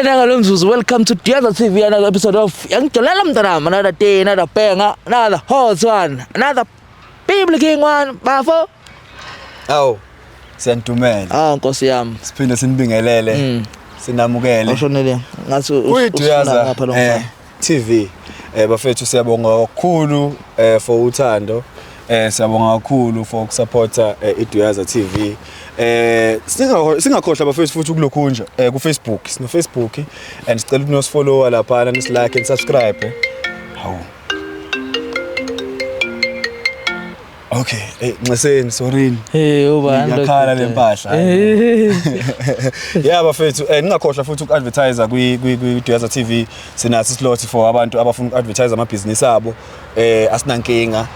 Nangalo mzuzu, welcome to Duyaza TV, another episode of Yangijolela Mntanami, another day, another banger, another hot one, another people king one, bafo. Awu siyanidumela. Ah, nkosi yami. Siphinde sinibingelele. Sinamukele. Awushonele ngathi Kuyiduyaza ngapha lo mfana. TV. Bafethu siyabonga kakhulu for uthando. Siyabonga kakhulu for ukusupporta iDuyaza TV. Singakhohlwa bafethu futhi ukulokhunja ku Facebook. Sino Facebook and sicela ukuthi nosifollowa lapha, nisi like and subscribe. Hawu. Okay, nxeseni, sorry. Hey, ubani? Iyakhala le mpahla. Yeah bafethu, ningakhohlwa futhi uku-advertise kwi Duyaza TV. Sinaso islot for abantu abafuna uku-advertise amabhizinisi abo. Asinankinga.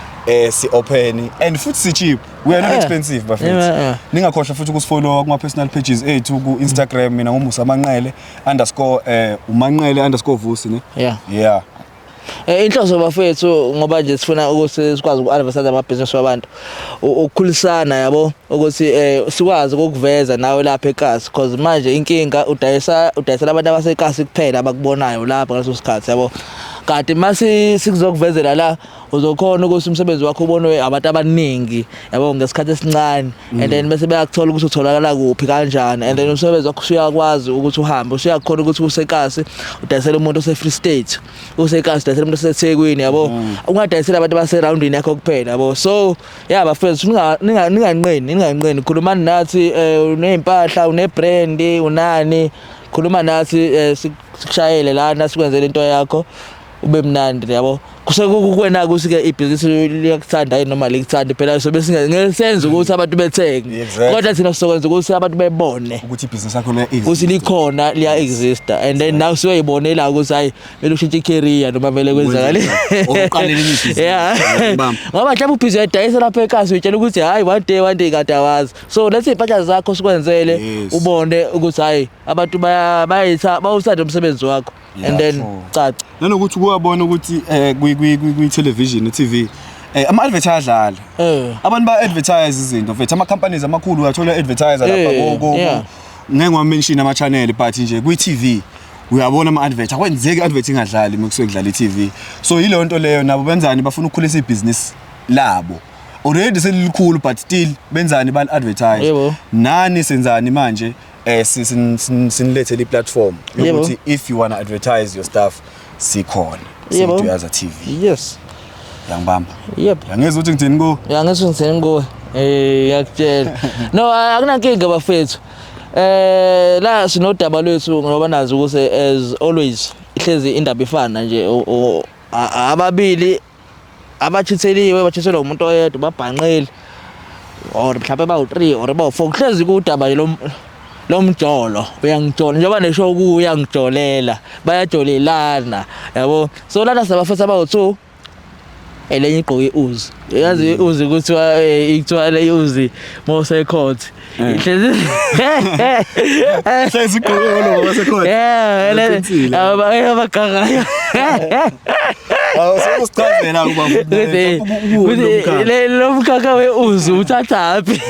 Si open and futhi si cheap. We are not expensive bafethu. Ningakhohlwa futhi ukusifollow kuma personal pages ethu ku Instagram, mina nguMusa Manqele underscore uManqele underscore Vusi ne. Yeah. Yeah. Inhloso bafethu, ngoba nje sifuna ukuthi sikwazi uku-advertise amabhizinisi wabantu, ukukhulisana yabo, ukuthi sikwazi ukukuveza nawe lapha ekasi, because manje inkinga udayisela abantu abasekasi kuphela abakubonayo lapha ngaleso sikhathi yabo. Kanti mase sikuzokuvezela la, uzokhona ukuthi umsebenzi wakho ubonwe abantu abaningi yabo ngesikhathi esincane, and then bese bayakuthola ukuthi utholakala kuphi kanjani, and then umsebenzi wakho usuyakwazi ukuthi uhambe, usuyakhona ukuthi usekasi udayisela umuntu ose Free State, usekasi udayisela umuntu oseThekwini yabo, ungadayisela abantu abaseroundini yakho kuphela yabo. So yeah bafethu, ninganqeni, khulumani nathi, unezimpahla, une brand, unani, khuluma nathi, sikushayele lana, sikwenzele into yakho ube mnandi yabo. Kusekukwena ukuthi ke ibhizinisi liyakuthanda yini noma likuthandi, phela sobe singenze ukuthi abantu bethenge, kodwa thina sizokwenza ukuthi abantu bebone ukuthi ibhizinisi lakho liya exist, ukuthi likhona, liya exist, and then now siyoyibonela ukuthi hayi kumele ushintshe i-career noma vele kwenzakale Uqale elinye ibhizinisi. Yeah, Bam. ngoba mhlawumbe ubhizi uyadayisa lapha ekasi, uyitshela ukuthi hayi one day, one day, kanti awazi. So let's iy'mpahla zakho sikwenzele, ubone ukuthi hayi abantu bayayitha, bawuthanda umsebenzi wakho, and then caca. Nanokuthi kuyabona ukuthi kwi television, TV, ama advert ayadlala. Abantu ba advertise izinto mfethu, ama companies amakhulu uyathola advertiser lapha ko ngeke ngiwa-mention ama channel, but nje kwi TV uyabona ama advert, akwenzeki advert ingadlali uma kusuke kudlala i-TV. So yileyo nto leyo, nabo benzani, bafuna ukukhulisa ibhizinisi labo, already selilikhulu, but still benzani, bal advertise. Nani senzani manje, sinilethele i-platform yokuthi if you wanna advertise your stuff, sikhona, siyiDuyaza TV. Yangibamba. Yangizwa ukuthi ngithini ku? Yangizwa ngithini kuwe. Ngiyakutshela. No, akunankinga bafethu. La sinodaba lwethu, ngoba nazi ukuthi as always ihlezi indaba ifana nje, ababili abachitheliwe bachithelwa umuntu oyedwa, babhanqile or mhlawumbe bawu-3 or bawu-4, kuhlezi kudaba nje lomjolo, uyangijola, njengoba nesho ku uyangijolela, bayajolelana yabo. So lana sinabafethu abawu-2, elenye igqoke i-uzi, yazi i-uzi kuthiwa ikuthiwa le i-uzi mawusecourt ihlezi Hlezi igqoke ngolo wasecourt. Yeah, Uqinisile. Abagagayo. Awu, sekusichazela kuba Ukuthi lo mkhakha we-uzi uthathaphi?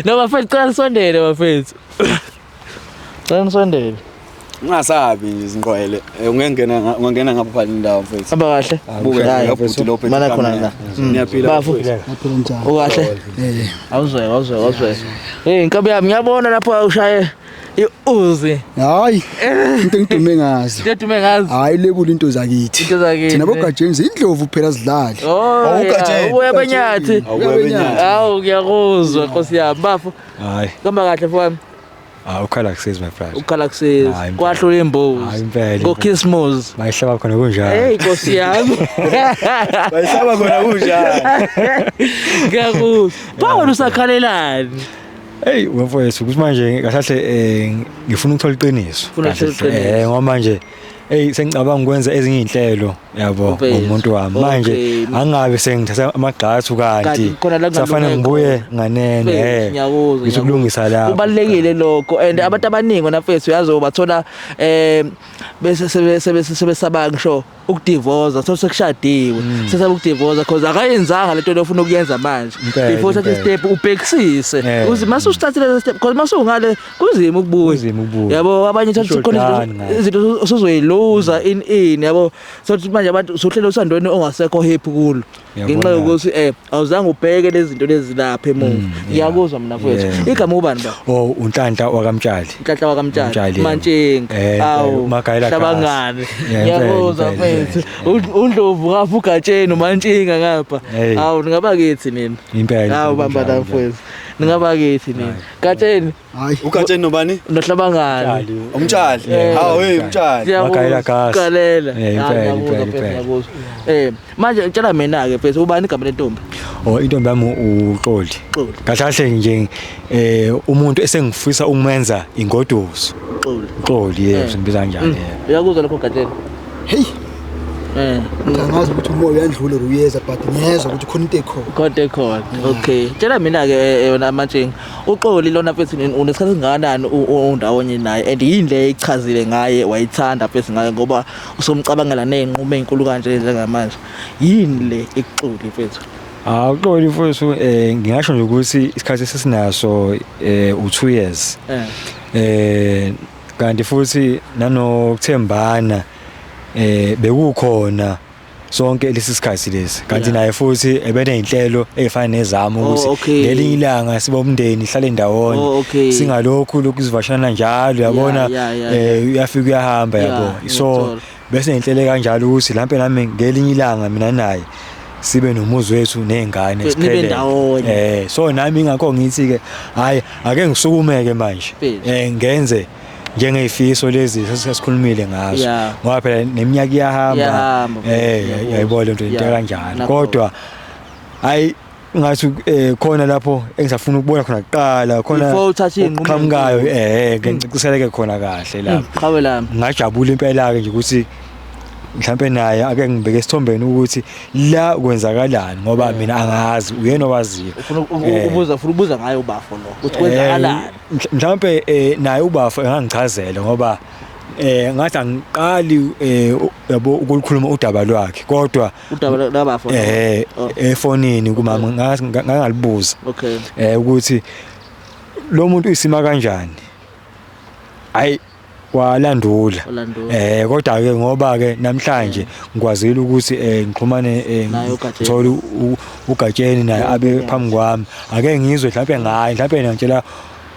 No bafethu, cela nisondele bafethu, cela nisondele. Ungasabi nje izinqwele. Ungangena ngapha phana indawo mfethu. Hamba kahle. Buke Hayi, nje ubhuti lo phethe mana khona ikamera. la. Niyaphila Bafo. bafethu? Ngaphila njani? Ukahle? Awuzwe, awuzwe, awuzwe. Hey, inkabi yami, ngiyabona lapho ushaye i-uzi. Hayi, into engidume ngazo. Into edume ngazo. Hayi, lebula into zakithi. Into zakithi. Thina bogajeni indlovu phela sidlali. Oh, Awugatsheni. yeah, ubuya benyathi. Awubuya benyathi. Hawu, ngiyakuzwa Nkosi yami. Bafo, Hayi, kuhamba kahle mfowami. hayi ukhala kusizi my brother. Ukhala kusizi. Hayi, impela. Kwahlula imbuzi. Hayi, impela. Ngo-Christmas. Bayihlaba khona kunjalo. Hey, Nkosi yami. Bayihlaba khona kunjalo. Ngiyakuzwa. Pha wena usakhalelani? Hey, mfowethu, ukuthi manje kahle kahle ngifuna ukuthola iqiniso. Ufuna ukuthola Kahle kahle, iqiniso. Ngoba manje Hey, sengicabanga ukwenza ezinye inhlelo, yabo, Mfethu. ngomuntu wami. Manje angabe sengithatha amagxathu Kanti kanti khona la safanele kungalunge ngibuye khona. nganene Mfethu, ngiyakuzwa, ngithi ukulungisa lapho. Kubalulekile lokho, and abantu abaningi wena mfethu uyazi ubathola bese sebesaba ngisho ukudivorce, so sekushadiwe, sesaba ukudivorce because akayenzanga lento lofuna ukuyenza manje. Before uthathe step ubhekisise ukuthi mase usithathile le step, because mase ungale kunzima ukubuya. Kunzima ukubuya. Yabo, abanye uthatha Isho khona done ngayo. izinto osuzoyiluza in yabo, so ukuthi manje abantu usuhlele usandweni ongasekho happy kulo ngenxa yokuthi awuzange ubheke lezi zinto lezi lapha emuva. Ngiyakuzwa mina mfowethu. Igama ubani ba? Oh, uNhlanhla wakaMtshali. Nhlanhla wakaMtshali. Mtshali, yebo. Mantshinga. Awu, Magayela Gasa. Hlabangane. Yeah, Ngiyakuzwa impela, mfethu. UNdlovu ngapha, uGatsheni, uMantshinga ngapha. Hey. Awu, ningabakithi nini. Impela. Awu, bamba la mfowethu. Ningabakithi nini. Gatsheni. Hayi. UGatsheni nobani? Nohlabangane. Umtshali. Hawu, hey, umtshali. Magayela Gasa. Galela. Impela, Ngiyakuzwa impela, mfethu, impela. ngiyakuzwa. Manje tshela mina ke mfethu, ubani igama lentombi? Oh, intombi yami uXoli. Xoli. Kahle kahle nje umuntu esengifisa ukumenza ingoduso. Xoli. Xoli, yebo, simbiza kanjalo, yebo. Uyakuzwa lokho Gatsheni? Hey. Angazi ukuthi umoya uyandlula or uyeza, but ngiyezwa ukuthi khona into ekhona. Khona ekhona. Okay. Tshela mina ke yona Mantshinga. uXoli lona mfethu unesikhathi esingakanani undawonye naye, and yini le eyichazile ngaye wayithanda mfethu ngaye, ngoba usomcabangela nezinqumo ezinkulu kanje njengamanje. Yini le ekuXoli mfethu? Ah, uXoli mfethu, ngingasho nje ukuthi isikhathi esesinaso u2 years. Kanti futhi nanokuthembana bekukhona sonke lesi sikhathi lesi. Kanti naye futhi ebeneyinhlelo ezifana nezami ukuthi ngelinye ilanga sibe umndeni sihlale ndawonye. Singalokhu lokhu sivashana njalo, uyabona, uyafika uyahamba, yabo. So bese ngihlele kanjalo ukuthi lampe nami ngelinye ilanga mina naye sibe nomuzi wethu nezingane Nibe siphelele. ndawonye. So nami ingakho ngithi ke hayi ake ngisukumeke manje. Mfethu. Ngenze njengezifiso lezi sesikhulumile ngazo. Ngoba phela neminyaka iyahamba. Iyahamba, mfethu, Yayibona lento into kanjalo. Nakho. Kodwa hayi ngathi khona lapho engisafuna ukubona khona kuqala, khona Before uthathe iy'nqumo okuqhamukayo, ezinkulu. ngiciseleke khona kahle lapho. Qhawe lami. Ngajabula impela ke nje ukuthi mhlambe naye ake ngibeke esithombeni ukuthi la kwenzakalani, ngoba mina angazi, uyena owaziyo. Ufuna ubuza, ufuna ukubuza ngaye ubafo lo, ukuthi kwenzakalani. Mhlambe naye ubafo engangichazela, ngoba ngathi angiqali yabo ukukhuluma udaba lwakhe, kodwa udaba labafo efonini kumama ngangalibuza. Ukuthi lo muntu uyisima kanjani. Hayi walandula. Walandula. Kodwa ke ngoba ke namhlanje ngikwazile ukuthi ngixhumane Naye uGatsheni. ngithole uGatsheni naye abe phambi kwami. Ake ngizwe mhlawumbe ngaye, mhlawumbe ngitshela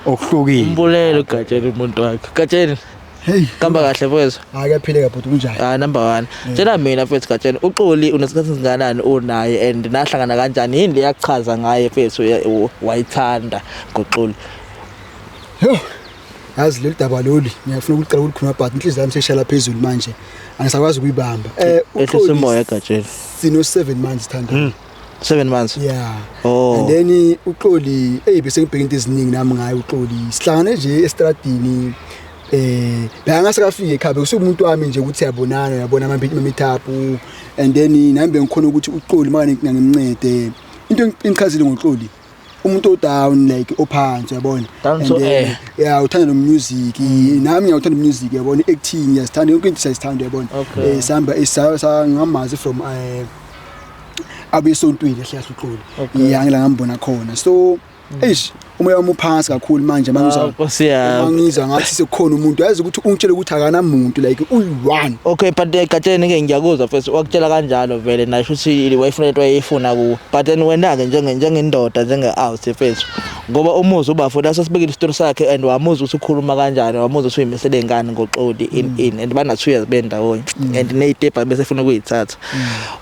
okuhlukile. Umbulele uGatsheni umuntu wakhe. Gatsheni. Hey. Kamba kahle mfowethu. Hayi kuyaphileka bhuti, kunjani? Number 1. Tshela mina mfethu Gatsheni, uXoli unesikhathi esingakanani unaye and nahlangana kanjani? Yini le yachaza ngaye mfethu wayithanda ngoXoli? Yo. Yazi leli daba lolu, ngiyafuna ukuqala ukulikhuluma but inhliziyo yami seyishala phezulu manje. Angisakwazi ukuyibamba. Ehlisa uXoli umoya Gatsheni. Sino 7 months thanda. 7 months. Yeah. And then uXoli, hey, bese ngibheka into eziningi nami ngaye uXoli. Sihlangane nje estradini. Bengasekafike ekhaya, bekusumuntu wami nje ukuthi siyabonana, uyabona ama meet up. And then nami bengikhona ukuthi uXoli manje ngimncede. Into engichazile ngoXoli, umuntu o down like ophansi, uyabona. Down And to then, air. yeah, uthanda no music. Nami ngiyawuthanda music, uyabona, acting ngiyasithanda, yonke into siyayithanda, uyabona. Sihamba, ngamazi from abesontweni kahle kahle uXoli. Yeah, ngila ngambona khona. So, eish, umoya wami uphansi kakhulu manje, Nkosi yami. mangizwa ngathi sekukhona umuntu, yazi ukuthi ungitshele ukuthi akanamuntu, like uyi-one. Okay, but Gatsheni ke ngiyakuzwa first, wakutshela kanjalo vele naye futhi wayefuna into ayifuna kuwe. But then wena ke njengendoda, njenge-out mfethu, ngoba umuzi ubafo la sesibekile isitori sakhe and wamuza ukuthi ukhuluma kanjani, wamuza ukuthi uyimisele ngani ngoXoli in and bana 2 years bendawonye and ney'tebha bese efuna ukuyithatha.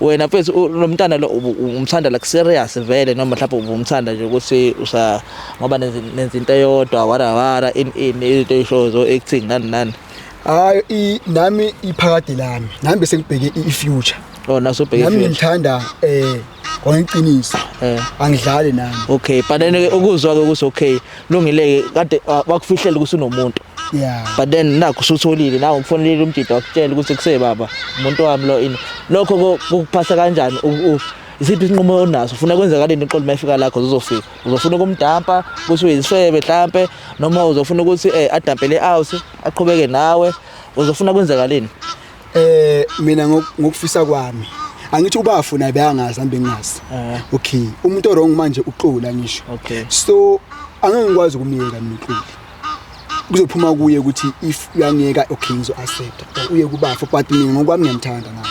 Wena mfethu, lo mntana lo umthanda like serious vele, noma mhlawumbe ubumthanda nje ukuthi usa ngoba nenza into eyodwa wara wara in in izinto ey'shoyo zo-acting nani nani. Hayi, nami iphakade lami, nami bese ngibheke i-future. Oh, naso ubheke Nami i-future. ngimthanda, ngeqiniso. Angidlali nami. Okay, but then ke ukuzwa ke ukuthi okay, lungile ke, kade wakufihlela ukuthi unomuntu. Yeah. But then nakho usutholile nawe ukufonelile umjida wakutshela ukuthi kuse baba umuntu wami lo ini. Lokho kukuphasa kanjani? Isiphi isinqumo onaso? Ufuna kwenzakaleni uXoli mayefika lakho uzofika? Uzofuna ukumdampa ukuthi uyisifebe mhlambe noma uzofuna ukuthi adampele out aqhubeke nawe? Uzofuna kwenzakaleni? Mina ngokufisa kwami angithi ubafu naye beyangazi nami bengazi. Okay, umuntu wrong manje uXola ngisho. So angeke ngikwazi ukumyeka mina uXoli. Kuzophuma kuye ukuthi if uyangiyeka okay ngizo accept uye kubafu, but mina ngokwami ngiyamthanda nami.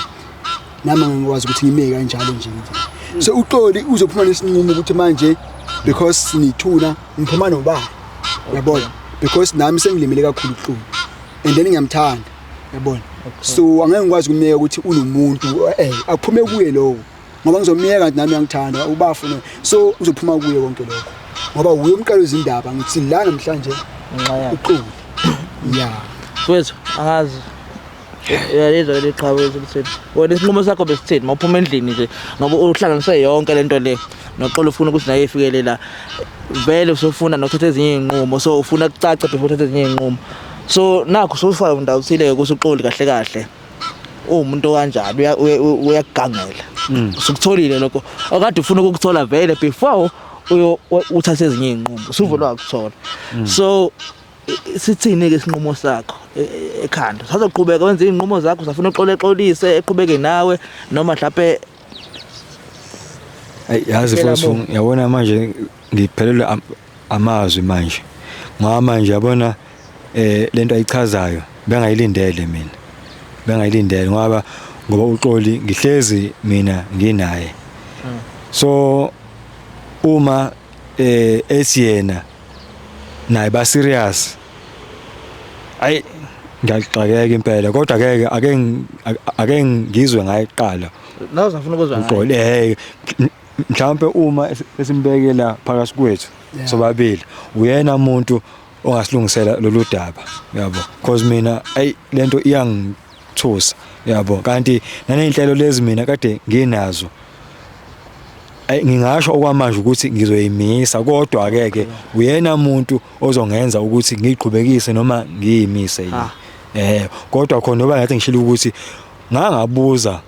Nami ngikwazi ukuthi ngimeke kanjalo nje nje. So uXoli uzophuma nesinqumo ukuthi manje because nithuna ngiphuma nobaba. Uyabona? Because nami sengilimele kakhulu uXoli. And then ngiyamthanda. Uyabona? So angeke ngikwazi ukumyeka ukuthi unomuntu akuphume kuye lowo. Ngoba ngizomyeka kanti nami uyangithanda ubafu ne. So uzophuma kuye konke lokho. Ngoba uye umqalo wezindaba ngithi la namhlanje uXoli. Yeah. Mfowethu angazi. Uyalizwa leli qhawe lethini. Wena isinqumo sakho besithini mawuphuma endlini nje ngoba uhlanganise yonke lento le noXolo ufuna ukuthi naye ifikele la. Vele usufuna nokuthatha ezinye izinqumo, so ufuna kucace before uthatha ezinye izinqumo. So nakho usufaka indawo uthile ukuthi uXoli kahle kahle uwumuntu kanjani, uyakugangela. Usukutholile lokho okade ufuna ukukuthola vele before uthathe ezinye izinqumo, usuvele wakuthola. So sithini ke isinqumo sakho ekhanda? Usazoqhubeka wenze izinqumo zakho, usafuna uXole exolise eqhubeke nawe noma mhlawumbe? Ayi yazi futhi yabona manje ngiphelelwe amazwi manje. Ngoba manje yabona lento ayichazayo bengayilindele mina. Bengayilindele ngoba uXoli ngihlezi mina nginaye. So uma esiyena naye ba serious, ayi ngiyaxakeka impela, kodwa ke ake ngizwe ngaye kuqala. Nawe uzafuna ukuzwa ngaye? Uxoli mhlawumbe uma esimbekela phakathi kwethu sobabili uyena umuntu ongasilungisela lolu daba, yabo, because mina ayi lento iyangithusa, yabo, kanti naneyinhlelo lezi mina kade nginazo ayi ngingasho okwamanje ukuthi ngizoyimisa, kodwa ke ke uyena umuntu ozongenza ukuthi ngiqhubekise noma ngiyimise yini. Kodwa khona ngoba ngathi ngishilo ukuthi ngangabuza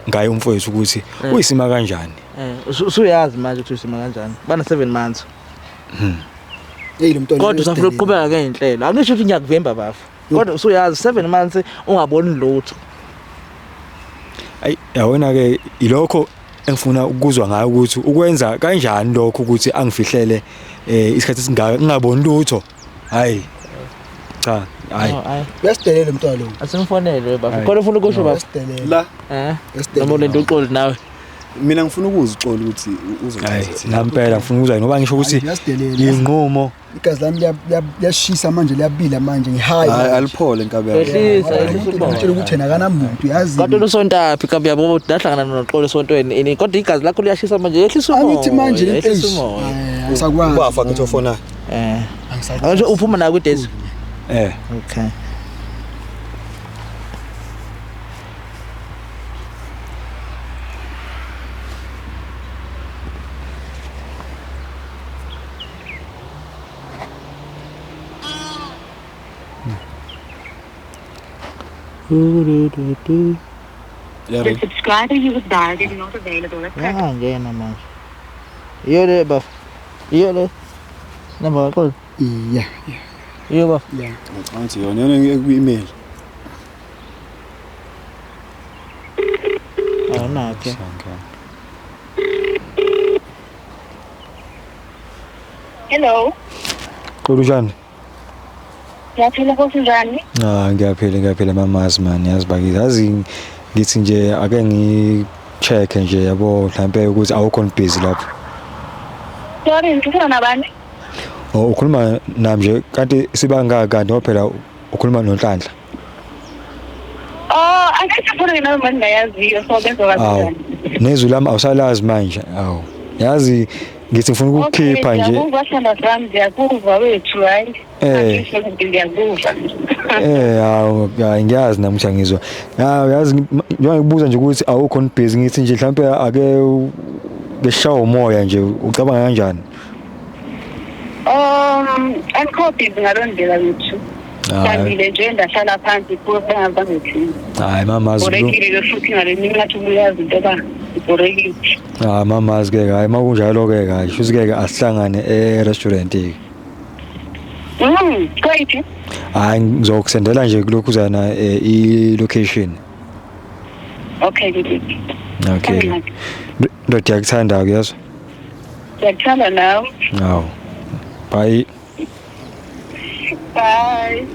ngaye umfowethu ukuthi uyisima kanjani. Usuyazi manje ukuthi uyisima kanjani, bana 7 months. Hey lo mntwana kodwa usafuna ukuqhubeka ngeenhlelo, angisho ukuthi ngiyakuvimba bafu, kodwa usuyazi 7 months ungaboni lutho. Ayi yabona ke ilokho engifuna ukuzwa ngayo ukuthi ukwenza kanjani lokho ukuthi angifihlele isikhathi esingaka ngingaboni lutho. Hayi cha, hayi uyasidelela umntwana lo. Asimfonele baba, khona ufuna ukusho baba la noma ulento uXoli nawe. Mina ngifuna ukuzwa uXoli ukuthi uzochaza. Nampela ngifuna ukuzwa ngoba ngisho ukuthi inqumo igazi lami liyashisa manje, liyabila manje, ngihayi. Aliphole inkabi yakho. Ehlisa ngitshela ukuthi yena akanamuntu yazi. Kodwa usontaphi inkabi yabo dahlangana noXoli esontweni ini, kodwa igazi lakho liyashisa manje, yehlisa umoya. Angithi manje yehlisa umoya. Angisakwazi. Ubafa ngithi ofona. Angisakwazi. Uphuma nayo kwi-date? Okay. The subscriber you have dialed is not available at present. Ngena manje. Iyo le bafo. Iyo le. Number call. Yeah. Iyo bafo. Yeah. Angithi yona yona ku-email. Oh no, okay. Hello. Kunjani? Ngiyaphila kunjani? Ah, ngiyaphila mamazi man, yazi bakithi. Yazi ngithi nje ake ngi-check nje yabo mhlambe ukuthi awukho busy lapho. Sorry, ngikhuluma nabani? Oh, ukhuluma nami nje kanti sibanga kanti ngoba phela ukhuluma noNhlanhla. Oh, angisafuni noma ngingayaziyo so benza kanjani? Nezwi lami awusalazi manje. Awu. Yazi ngithi ngifuna ukukhipha nje. Ngiyakuzwa sithanda sami, ngiyakuzwa wethu hayi. Ngiyakuzwa. Awu ngiyazi nami ukuthi angizwa. Yazi njengoba ngikubuza nje ukuthi awukho busy ngithi nje mhlawumbe ake beshawa umoya nje ucabanga kanjani? Angikho busy ngaloo ndlela wethu. Sandile nje ndahlala phansi kuwe bangazange. Hayi mamazi. Borekile ke futhi ngale mini ngathi ubuyazi into yoba ibhorekile. Ah mamazi ke hayi makunjalo ke hayi shuthi ke asihlangane e restaurant ke. Kwayiphi? Hayi ngizokusendela nje kulokhuzana i location. Okay, good. Okay. Ndoda yakuthanda ke yazo. Ngiyakuthanda nawe. Hawu. Bye. Bye.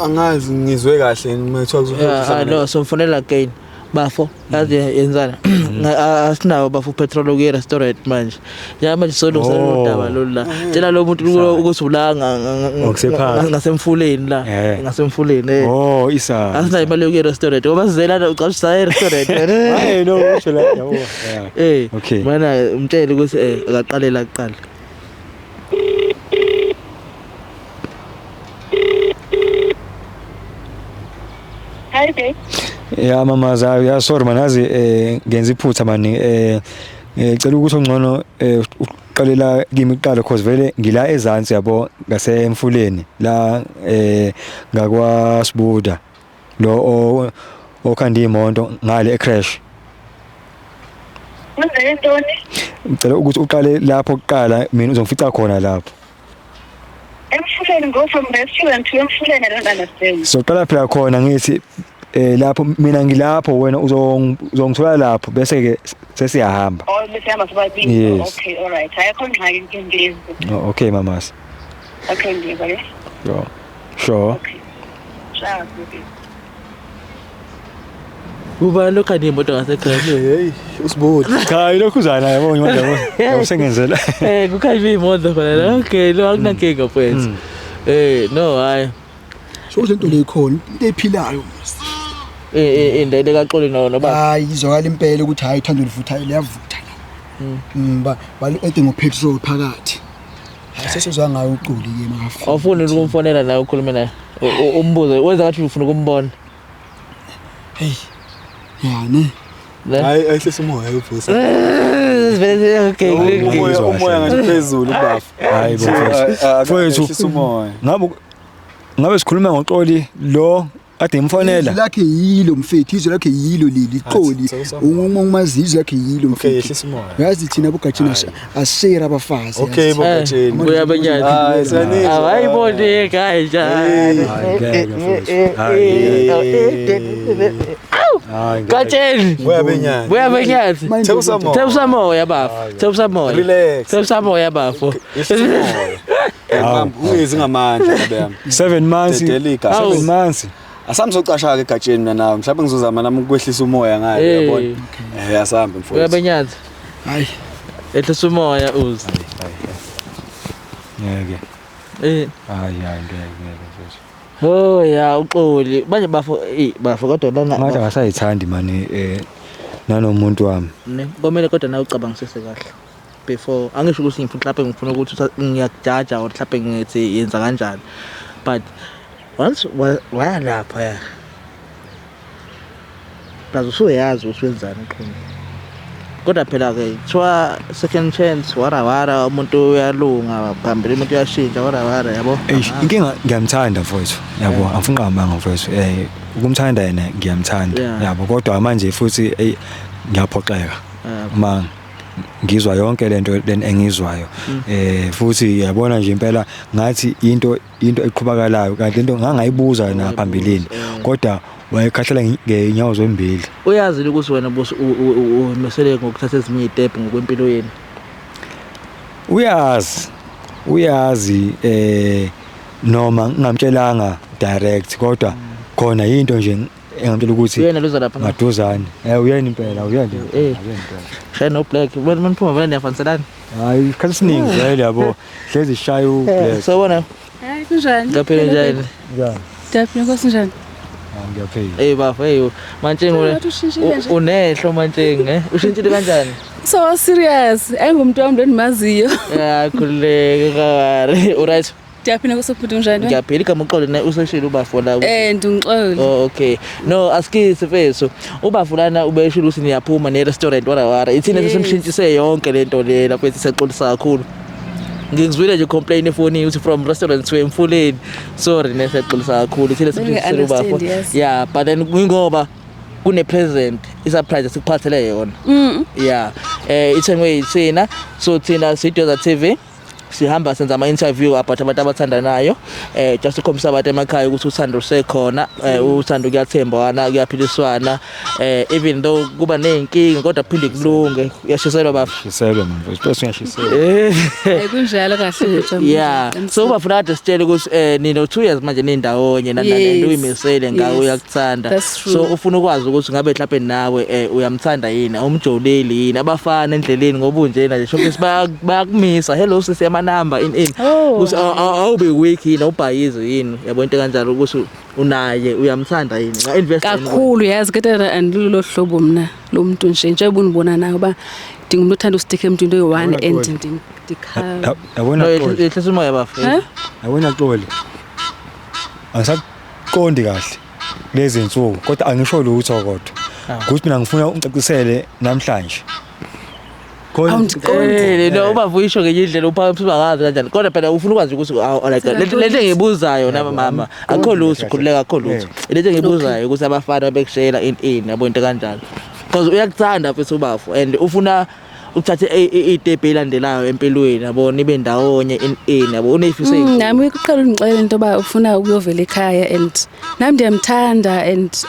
Angazi ngizwe kahle ngithiwa kuzohlangana. No, so mfonela again. Bafo, yazi yenzana. Asinawo bafo petrol okuye restaurant manje. Ya manje solungisela Oh. udaba lolu la. Tshela lo muntu ukuthi ula Okusephansi. ngasemfuleni la. Eh. Ngasemfuleni eh. Oh isa. Asinayo imali yokuya restaurant. Ngoba sizelana ucabanga saya restaurant. Hayi no usho la yabo. Yeah. Eh. Okay. Mana umtshele ukuthi akaqalela kuqala. Hi babe. Ya mama za ya sorry manazi ngenza iphutha mani ngicela ukuthi ongcono uqalela kimi kuqala cause vele ngila ezansi yabo ngasemfuleni la ngakwa Sibuda lo okhanda imoto ngale ecrash. Kwenzeke ntoni? Ngicela ukuthi uqale lapho kuqala mina uzongifica khona lapho. Emfuleni, go from restaurant to emfuleni, I don't understand. Soqala phela khona ngithi lapho mina ngilapho wena uzongithola lapho bese ke sesiyahamba. Oh bese hamba sobabili. Yes. Okay, all right. Ayikho ngxaki ngezi. Oh, okay mamas. Okay ngiyeza ke. Sure. Sure. Okay. Ciao baby. Ubani lokhanda imoto ngasekhaya? Hey, uSibudi. Cha ilokhu uzana yabo manje yabo. Yabo sengenzela. Kukhanya imoto khona la. Okay, lo akunankinga mfethu. No hayi. So lento le ikhona, into ephilayo. Indlela kaXoli no noba. Hayi izwakala impela ukuthi hayi uthando livutha liyavutha la. Ba ede ngopetrol phakathi. Hayi sesizwa ngayo uXoli ke makafika. Awufuni ukumfonela naye ukhulume naye. Umbuze wenza ngathi ufuna ukumbona. Hey. Ya ne. Hayi ayihlisa umoya ubhusa. Okay. Umoya ngathi phezulu bafu. Hayi bo mfethu. Mfethu umoya. Ngabe sikhuluma ngoXoli lo ade imfonela. Lakhe yilo mfethu, izwi lakhe yilo leli Xoli. Uma izwi lakhe yilo mfethu. Okay, yehlisa umoya. Uyazi thina bogatsheni asishare abafazi. Okay bogatsheni. Buya benyathi. Hayi siyanizwa. Abayibone kanjani. Hayi. Gatsheni. Buya benyathi. Buya benyathi. Thewusa moya. Thewusa moya bafo. Thewusa moya. Relax. Thewusa moya bafo. Ungezi ngamandla babe yami. 7 months. 7 months. Asambe socasha ke egatsheni mina nawe. Mhlawumbe ngizozama nami ukwehlisa umoya ngayo yabona. Asambe mfowethu. Buya benyathi. Hayi. Ehlisa umoya uze. Ngeke. Hayi ngeke mfowethu. Oh ya uXoli. Manje bafo bafo kodwa lana ngathi akasayithandi mani nanomuntu wami. Ne komele kodwa nawe ucabangisise kahle. Before angisho ukuthi ngifuna mhlawumbe ngifuna ukuthi ngiyakujaja or mhlawumbe ngithi yenza kanjani. But once waya lapha ya. Plus usuyazi ukuthi wenzani uqhuma. Kodwa phela ke kuthiwa second chance wara wara umuntu uyalunga phambili umuntu uyashintsha wara wara yabo. Inkinga ngiyamthanda mfowethu yabo angifuni ngamanga mfowethu ukumthanda yena ngiyamthanda yabo kodwa manje futhi ngiyaphoxeka uma ngizwa yonke lento engizwayo futhi yabona nje impela ngathi into eqhubakalayo kanti into ngangayibuza naphambilini kodwa wayekhahlela ngenyawo zombili. Uyazi ukuthi wena boss umisele ngokuthatha ezinye izitebhu ngokwempilo yenu? Uyazi noma ngingamtshelanga direct kodwa khona into nje engamtshela ukuthi uyena loza lapha maduzane. Uyena impela uyena impela. Shaya no black wena maniphuma vele niyafaniselana. Hayi isikhathi esiningi vele yabo hlezi shaya u black. Sawubona. Hayi kunjani? Ngaphila njani? Njani? Ndiyaphila Nkosi njani? Ngiyaphila. Bafo Mantsheng unehlo Mantsheng ushintshile kanjani? So serious, ayingumuntu wami lo endimaziyo. Ya khululeke kawari. Uright? Ndiyaphila kusubhuti unjani? Ngiyaphila igama uXoli ne useshilo ubafo la. Ndingixoli. Oh okay. No asikisi mfethu. Ubafo lana ubeshilo ukuthi niyaphuma ne restaurant wara wara. Ithina sesimshintshise yonke lento le lapho ethi sexolisa kakhulu. Ngikuzwile nje complain efonini ukuthi from restaurant to emfuleni. Sorry ne sexolisa kakhulu. Ithina simshintshisele ubafo. Yeah, but then ngoba kune present i-surprise sikuphathele yona. Yeah. Ithengwe yithina. So thina siDoza TV sihamba senza ama interview about abantu abathandanayo just ukukhombisa abantu emakhaya ukuthi uthando lusekhona, uthando kuyathembana, kuyaphiliswana, even though kuba nezinkinga kodwa kuphinde kulunge. Uyashiselwa bafo? Shiselwa manje, bese uyashiselwa. Kunjalo kahle bhuti. Yeah. So ubafuna kade sitshele ukuthi nino 2 years manje nindawonye nanani uyimisele ngawe uyakuthanda. So ufuna ukwazi ukuthi ngabe mhlawumbe nawe uyamthanda yini, awumjoleli yini, abafana endleleni ngoba unjena nje showcase bayakumisa hello sisi amanamba in ukuthi awube weak yini, awubhayizi yini, yabo into kanjalo ukuthi unaye uyamthanda yini, nga-invest kakhulu yazi kodwa andilolo hlobo mina lo muntu nje njengoba unibona nawe uba ndingumuntu othanda ustikhe emntwini into eyi-one and ndikhala. Yabona Xoli. Ehlisa umoya bafo. Yabona Xoli. Angisaqondi kahle lezi insuku kodwa angisho lutho kodwa. Ukuthi mina ngifuna ungicacisele namhlanje. No uba uyisho ngenye indlela uphakamisa ubakazi kanjani kodwa phela ufuna ukwazi ukuthi like lento engiyibuzayo nami mama akho lutho khululeka akho lutho lento engiyibuzayo ukuthi abafana bekushela in yabo into kanjalo because uyakuthanda mfethu ubafo and ufuna ukuthatha i-step elandelayo empilweni yabo nibe ndawonye in yabo unefiso ezinkulu. Nami kuqala ungixelela into ba ufuna ukuyovela ekhaya and nami ndiyamthanda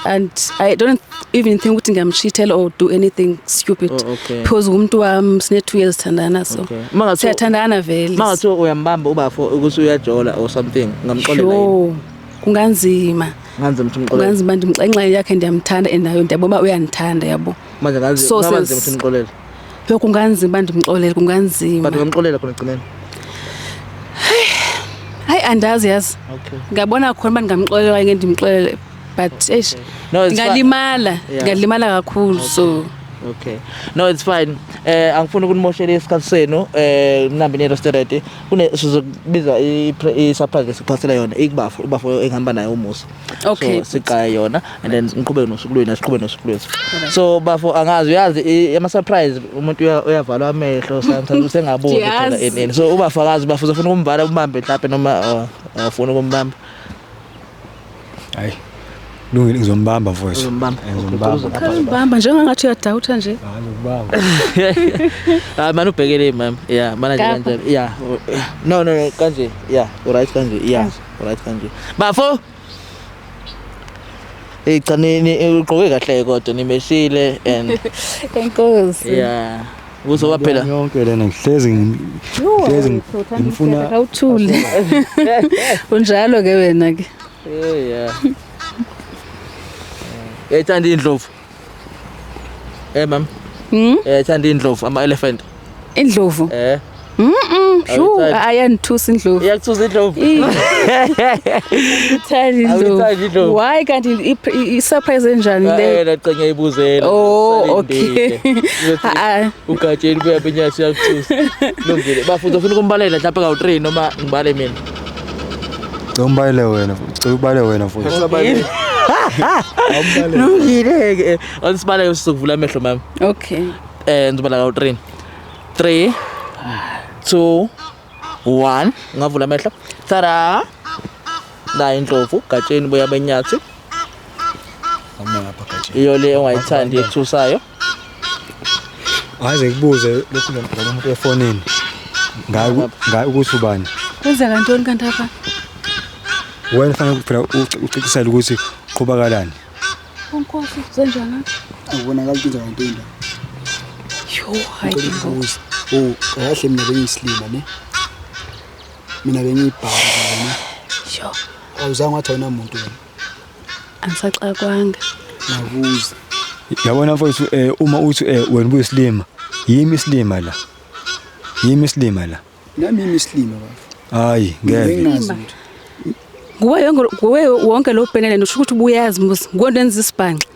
and I don't even think ukuthi ngiyamcheatela or do anything stupid. Because umuntu wami sine 2 years thandana so siyathandana vele. Mangathiwa uyambamba ubafo ukuthi uyajola or something ngamxolela yini? Kunganzima. Kunganzima ukuthi umxolele. Kunganzima ndimxenxa yakhe ndiyamthanda and nayo ndiyabona uyandithanda yabo. Manje kunganzima ukuthi umxolele. Yo kunganzima ndimxolele kunganzima. But ngamxolela khona egcineni. Hayi andazi yazi. Okay. Ngabona khona ba ngamxolela kanye ndimxolele but eish ngalimala, ngalimala kakhulu so okay. No it's fine. Angifuni ukunimoshela isikhathi senu mnambi ne restaurant kune sizokubiza i surprise sikuphathela yona ikubafo ubafo engihamba naye umusa. Okay. So siqaya yona and then ngiqhubeke nosuku lwenu siqhubeke nosuku lwethu. So bafo angazi uyazi ama surprise umuntu uyavalwa amehlo sometimes usengaboni phela enene. So ubafo akazi bafo uzofuna ukumvala umbambe mhlawumbe noma awufuna ukumbamba. Hayi. Lungile ngizombamba mfowethu. Uzombamba. Uzombamba njengangathi uyadawutha nje. Hayi ngikubamba. Ah manje ubhekele mama. Yeah, mana nje kanje. Yeah. No no kanje. Yeah, alright kanje. Yeah, alright kanje. Bafo. Hey cha ni ugqoke kahle kodwa nimeshile and enkosi. Yeah. Uzoba phela yonke lena ngihlezi ngifuna awuthule. Unjalo ke wena ke. Yeah. Uyayithanda indlovu? Mama. Uyayithanda indlovu ama elephant? Indlovu? Sure, ayandithusa indlovu. Iyakuthusa indlovu. Ithanda indlovu. Why kanti i-surprise enjani le? La ngiyayibuzela. Oh, okay. Ugatsheni buya benyathi uyakuthusa. Lungile. Bafuna ufuna ukumbalela mhlawumbe kawu3 noma ngibale mina. Ngibale wena, ucela ubale wena futhi. Lungile ke. Awusibale sizokuvula amehlo mama. Okay. Ngizobala kawu3. 3 2 1 ngavula amehlo. Tada! La indlovu gatsheni buya benyathi. Ngapha gatsheni. Iyo le ongayithandi ethusayo. Aze kubuze lokhu lo muntu efonini. Ngayi ukuthi ubani. Kwenzeka ntoni kanti apha? Wena fanele phela uqinisele ukuthi qhubakalani. Unkosi zenjani? Ubonakala ukuthi ngantoni la. Yo, hayi. Oh, kahle mina bengiyisilima ne. Mina bengiyibhaka wena. Yo. Awuzange wathi awunamuntu wena. Angisaxakwanga. Nakuza. Yabona mfowethu uma uthi wena ubuyisilima, yimi isilima la. Yimi isilima la. Nami yimi isilima bafo. Hayi, ngeke. Nguwe wonke lo bhenele usho ukuthi ubuyazi musi. Nguwe ndenza isibhanxa.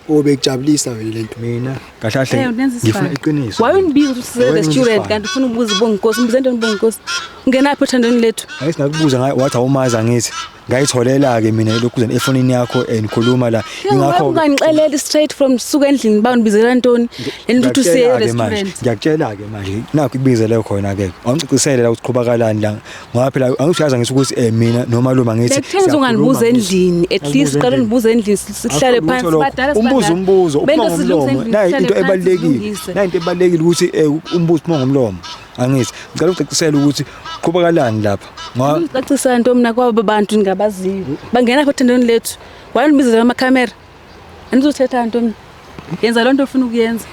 Obekujabulisa wena lento. Mina kahle kahle ngifuna iqiniso. Why undibiza ukuthi size restaurant kanti ufuna ukubuza ubonginkosi? Umbiza ntoni ubonginkosi? Ungenaphi othandweni lethu? Hayi singakubuza ngaye wathi awumazi angithi. Ngayitholela ke mina lokhu efonini yakho and khuluma la. Ingakho ungangixeleli straight from suka endlini ba undibizela ntoni? Lento uthi usiye restaurant. Ngiyakutshela ke manje nakho ikubizele khona ke. Awungicacisele la ukuthi qhubakalani la. Ngoba phela angishaza ngisho ukuthi eh mina nomalume angithi. Bekutheni ungandibuza endlini? At least qala undibuze endlini sihlale phansi badala Umbuzo umbuzo uphuma ngomlomo. Nayi into ebalulekile. Nayi into ebalulekile ukuthi eh, umbuzo uphuma ngomlomo. Angithi ngicela ucacisele ukuthi qhubakalani lapha. Ngoba ngicacisa nto mina kwabo bantu ningabaziyo. Bangena othandweni lethu. Why unibizela amakhamera? Anizothetha nto mina. Yenza loo nto ofuna ukuyenza.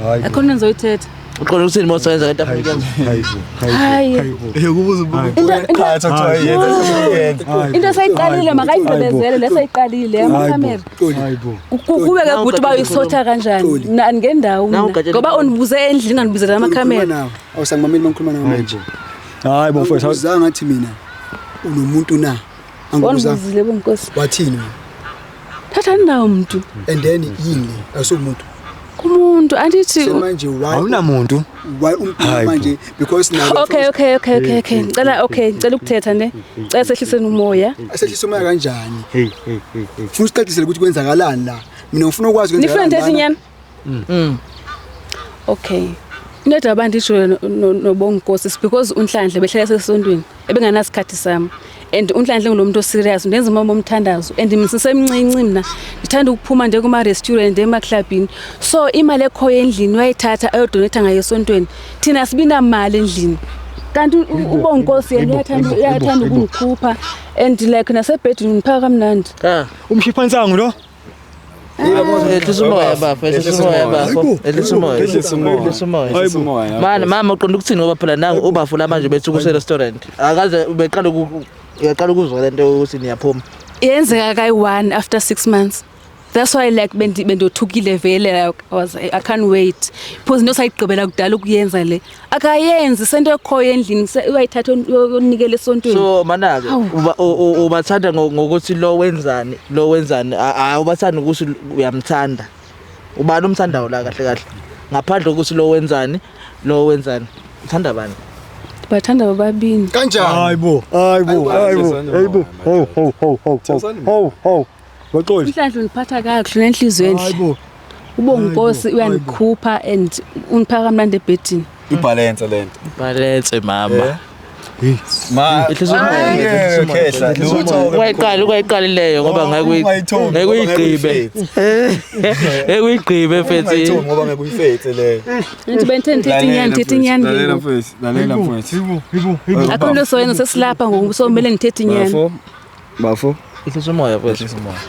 Hayi. Akho nto engizoyithetha. Uqonda ukuthini uma usebenza ngento afuna ukuyenza? Hayibo. Hayi. Ukubuza ubuqhatha kuthiwa yenza yenza. Into esayiqalile makayigqibezele lesayiqalile amakhamera. Hayibo. Kube ke bhuti uba uyisotha kanjani? Mina angendawo mina. Ngoba undibuze endlini ungandibizela amakhamera. Awusangimameli mangikhuluma nawe manje. Hayi bo mfowethu. Uzange ngathi mina unomuntu na? Angikuzanga. Wangibuzile bonkosi. Wathini wena? Thatha nawo mntu. And then yini le? Awusumuntu. Kumuntu andithi manje why awunamuntu why umbheka manje because now Okay okay okay okay okay ngicela okay ngicela ukuthetha ne ngicela sehliseni umoya asehlisa umoya kanjani hey hey hey hey funa usicacisele ukuthi kwenzakalani la mina ngifuna ukwazi kwenzakalani nifuna nithethe inyani Okay. Into edaba ndisho noBonginkosi is because uNhlanhla behlala sesontweni ebenganasikhathi sami and uNhlanhla ngulo muntu oserious ndenza umama omthandazo and mina sisemncinci mina ndithanda ukuphuma nje kuma restaurant emaklabhini so imali ekhoyo endlini uyayithatha ayodonate ngayo esontweni thina sibinamali endlini kanti uBonginkosi yena uyathanda uyathanda ukungikhupha and like nasebhedini ngiphaka kamnandi Ah. Umshiphansangu lo Ehlisa umoya bafo, ehlisa umoya bafo, ehlisa umoya. Ehlisa umoya. Ehlisa umoya. Ehlisa umoya. Mana mama uqonda ukuthini ngoba phela nangu ubafo la manje bethi kuse restaurant. Akaze beqala uyaqala ukuzwa lento ukuthi niyaphuma. Yenzeka kayi-one after 6 months. That's why like bendothukile vele like I was I can't wait. Because into sayigqibela kudala ukuyenza le. Akayenzi sento ekhoyo endlini uyayithatha uyonikela esontweni. So manake ubathanda ngokuthi lo wenzani, lo wenzani, awubathandi ukuthi uyamthanda. Ubani umthandayo la kahle kahle? Ngaphandle kokuthi lo wenzani, lo wenzani. Uthanda bani? Bathanda bobabini. Kanjani? Hayibo, hayibo, hayibo, hayibo. Ho ho ho ho ho ho. Baxoli. Inhlanhla undiphatha kakuhle nenhliziyo enhle. Hayibo. Ubonginkosi uyandikhupha and undiphaka kamnandi ebhedini. Ibalance lento. Balance mama. Ma Ehlisa umoya. Khehla lutho. Wayiqala ukayiqalileyo ngoba ngeke uyigqibe. Ngeke uyigqibe mfethu. Ungayithomi ngoba ngeke uyifethe leyo. Ngithi benthe ngithethe inyani ngithethe inyani. Lalela mfethu, lalela mfethu. Hibo, hibo. Akho nto soyenza sesilapha ngoku so kumele ngithethe inyani. Bafo. Bafo. Ehlisa umoya mfethu. Ehlisa umoya.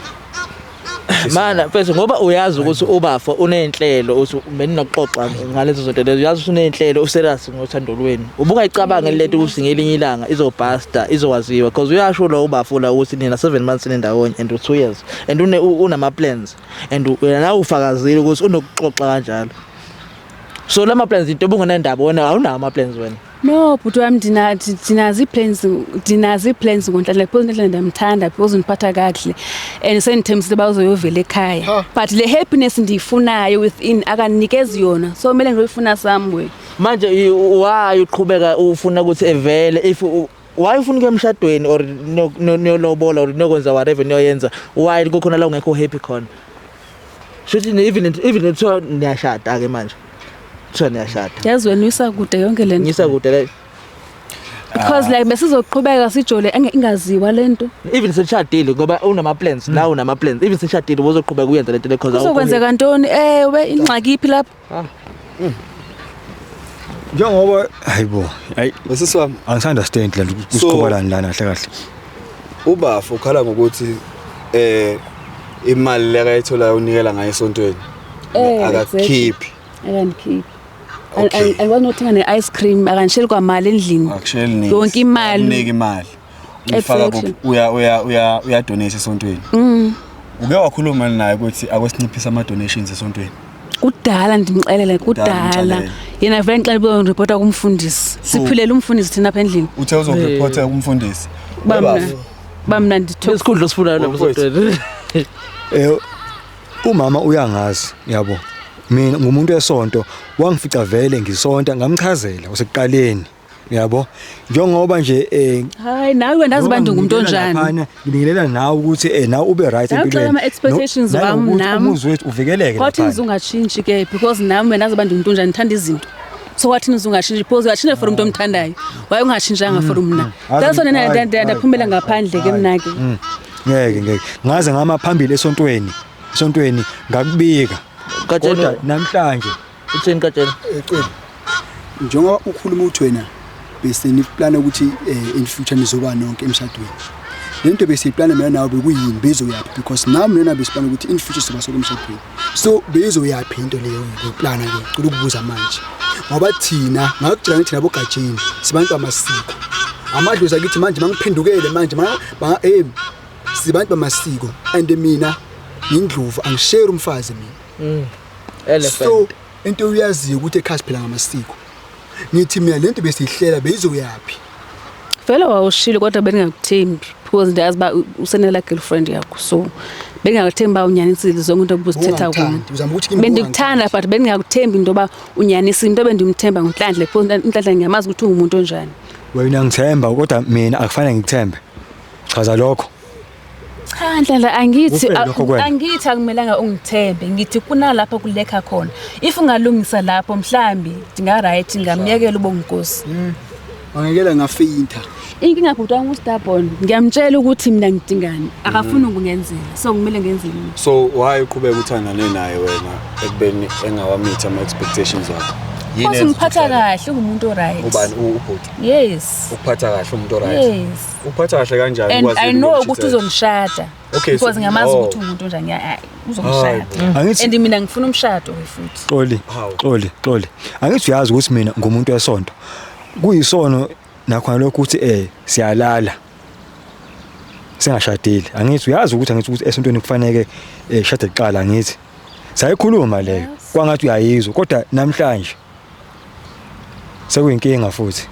Mana mfethu ngoba uyazi ukuthi ubafo unenhlelo uthi beninokuxoxa ngalezo zinto lezo uyazi ukuthi unenhlelo userious ngothando lwenu ubungayicabangi lento ukuthi ngelinye ilanga izobhasta izowaziwa because uyasho lo ubafo la ukuthi nina 7 months nindawonye and 2 years and une unama plans and wena nawe ufakazile ukuthi unokuxoxa kanjalo so lama plans into obungenandaba wena awunawo ama plans wena No bhuti wami ndinazo ii-plans ndinazo ii-plans ngoNhlanhla because uNhlanhla ndiyamthanda because undiphatha kakuhle and sendithembisile uba uzoyovela ekhaya but le happiness ndiyifunayo within akandinikezi yona so kumele ndiyoyifuna somewhere. Manje why uqhubeka ufuna ukuthi evele if why ufuna ukuya emshadweni or niyolobola or niyokwenza whatever niyoyenza while kukhona la ungekho happy khona shuthi even even kuthiwa niyashada ke manje kuthiwa niyashada Yazi wena uyisa kude yonke le nto ngiyisa kude le because like besizoqhubeka sijole ingaziwa le nto even seshadile ngoba unama plans la unama plans even seshadile uzoqhubeka uyenza lento le cause kuzokwenzeka ntoni ewe ingxaki iphi lapho Njengoba hayibo, hayi Sisi wami, angisa-understand le nto kusiqhubalani lana kahle kahle. ubafo ukhala ngokuthi imali lekayitholayo unikela ngayo esontweni. Akakhiphi. Akandikhiphi. Angikwazi nokuthenga ne-ice cream akandisheli kwamali endlini. Akusheli niks. Yonke imali. Unike imali. Uyifaka Exactly. kuphi? Uya uya uya uya donate esontweni. Uke wakhuluma naye ukuthi akwesinciphisa ama donations esontweni. Kudala ndimxelele Kudala kudala. umxelele. Yena vele ngixela uba ndiripota kumfundisi. Siphilela umfundisi thina apha endlini. Uthe uzoreporta kumfundisi. Ba mna. Ba mna nditho isikhundla osifunayo lapho Mfowethu. esontweni. Umama uyangazi yabo. Mina ngumuntu wesonto wangifica vele ngisonta ngamchazela usekuqaleni yabo. Njengoba nje Hayi nawe ndazi uba ndingumuntu onjani. Laphana ngibingelela nawe ukuthi nawe ube right Ngiyacela empilweni. ama-expectations wami Nanokuthi nami. Umuzi wethu uvikeleke. Kwathini laphana. ungatshintshi ke because nami wena azoba ndingumuntu onjani ngithanda izinto. So wathini ungatshintshi because uyatshintsha for umuntu omthandayo. Waye ungatshintshanga for mna. That's why ndaphumela ngaphandle ke mna ke. Ngeke ngeke. Ngaze ngama phambili esontweni. Esontweni ngakubika. Gatsheni Kodwa namhlanje uthini Gatsheni? Xoli njengoba ukhuluma uthi wena bese niplana ukuthi in future nizoba nonke emshadweni lento besiyiplana mina nawe bekuyini bezoyaphi because nami mina besiplana ukuthi in future sizoba sonke emshadweni so bezoyaphi into leyo ngiplana ke cela ukubuza manje ngoba thina ngakutshela ngithi nabo Gatsheni sibantu amasiko amadlozi akithi manje mangiphendukele manje sibantu bamasiko and mina ngindlovu angishare umfazi mina Elephant. So into uyaziyo ukuthi ekhaya siphila ngamasiko ngithi mina lento besihlela beyizoyaphi Vele wawushilo kodwa bengingakuthembi because ndiyazi uba usenela girlfriend yakho so bengingakuthembi uba unyanisile zonke into obuzithetha kum. Ubungangithandi, uzama ukuthi kimi Bendikuthanda but bendingakuthembi into yoba unyanisile into ebendimthemba nguNhlanhla because uNhlanhla ngiyamazi ukuthi ungumuntu onjani. wena uyangithemba kodwa mina akufanele ngikuthembe. Chaza lokho. Cha Nhlanhla angithi Kufe lokho kuwena. angithi akumelanga ungithembe ngithi kunalapho kulekha khona if ungalungisa lapho mhlambi ndinga right ngamyekela uBonginkosi. Wangekela ngafeyinta Inkinga bhuti wami u-stubborn ngiyamtshela ukuthi mina ngidingani akafuni ukungenzela so kumele ngenzele mina. So why uqhubeka uthandane naye wena ekubeni engawameet ama expectations wakho? Yini Futhi enza ngiphatha ukuthi uhlale? kahle ungumuntu oright. Ubani ubhuti? Yes. Ukuphatha kahle umuntu oright. Yes. Ukuphatha kahle kanjani And ukwazi I yini know ukumchithela? ukuthi uzongishada. Okay, so- Because ngiyamazi oh. ukuthi ungumuntu onjani uzongishada. Angithi And mina ngifuna umshado we futhi. Xoli, Hawu. Xoli, Xoli. Angithi uyazi ukuthi mina ngumuntu wesonto. Kuyisono nakhona lokho ukuthi siyalala. Singashadile. Angithi uyazi ukuthi angithi ukuthi esontweni kufanele shade kuqala angithi. Sayikhuluma leyo. Kwangathi uyayizwa kodwa namhlanje sekuyinkinga futhi.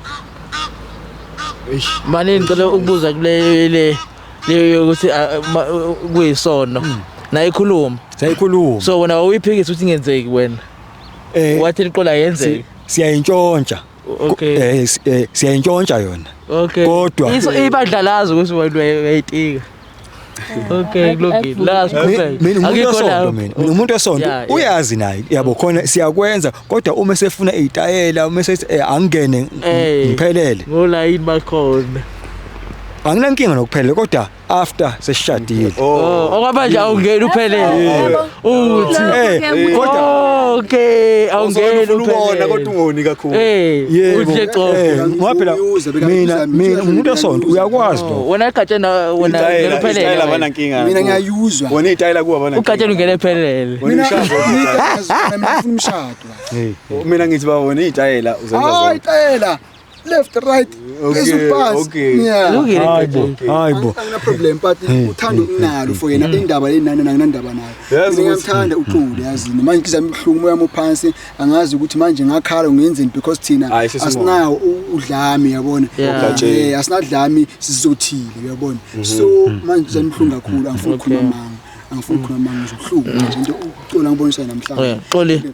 Manje ngicela ukubuza kule le leyo ukuthi kuyisono. Nayikhuluma. Sayikhuluma. So wena uyiphikisa ukuthi ingenzeki wena. Wathi iqola yenzeki. Siyayintshontsha. Okay. Siyayintshontsha yona. Okay. Kodwa Iso ibandla lazi ukuthi wena uyayitika. Okay, kulungile. La siqhubeke. Mina umuntu Akekho wesonto la. mina. Mina umuntu wesonto Yeah, yeah. uyazi naye. Yabo khona siyakwenza kodwa uma sefuna izitayela uma sethi angene ngiphelele. Ngolayini bakhona. Anginankinga nokuphelela kodwa after sesishadile. Oh, okwamanje awungeni uphelele. Uthi Kodwa okay, awungeni Ufuna ukubona uphelele. kodwa ungoni kakhulu. Yebo. Uthi co. Ngoba phela Uyuza, beka- mina uyuza, mina umuntu wesonto uyakwazi lokho. Wena Gatsheni wena ungena Izitayela uphelele. abanankinga. mina ngiyayuzwa Wena izitayela kuwa abanankinga. Ugatsheni ungena ephelele. Wena mina ushaya mina ngifuna umshado Mina ngithi ba wena izitayela uzenza hayi zonke. tayela left right Okay, phezulu phansi okay. yeah Kulungile Hayibo, Gatsheni. hayibo. Angina problem but uthando unalo for yena indaba le nani anginandaba nayo Yazi mina ukuthi- ngiyamthanda uXoli yazini manje inhliziyo yami ibuhlungu umoya wami uphansi angazi ukuthi manje ngakhala ngiyenzeni because thina Hayi, sesingona. asinawo udlame yabona Yeah. Asinadlame sizothile uyabona so manje inhliziyo yami ibuhlungu kakhulu angifuni ukukhuluma amanga angifuni ukukhuluma amanga ngizobuhlungu manje into uXoli angibonisa namhlanje Xoli.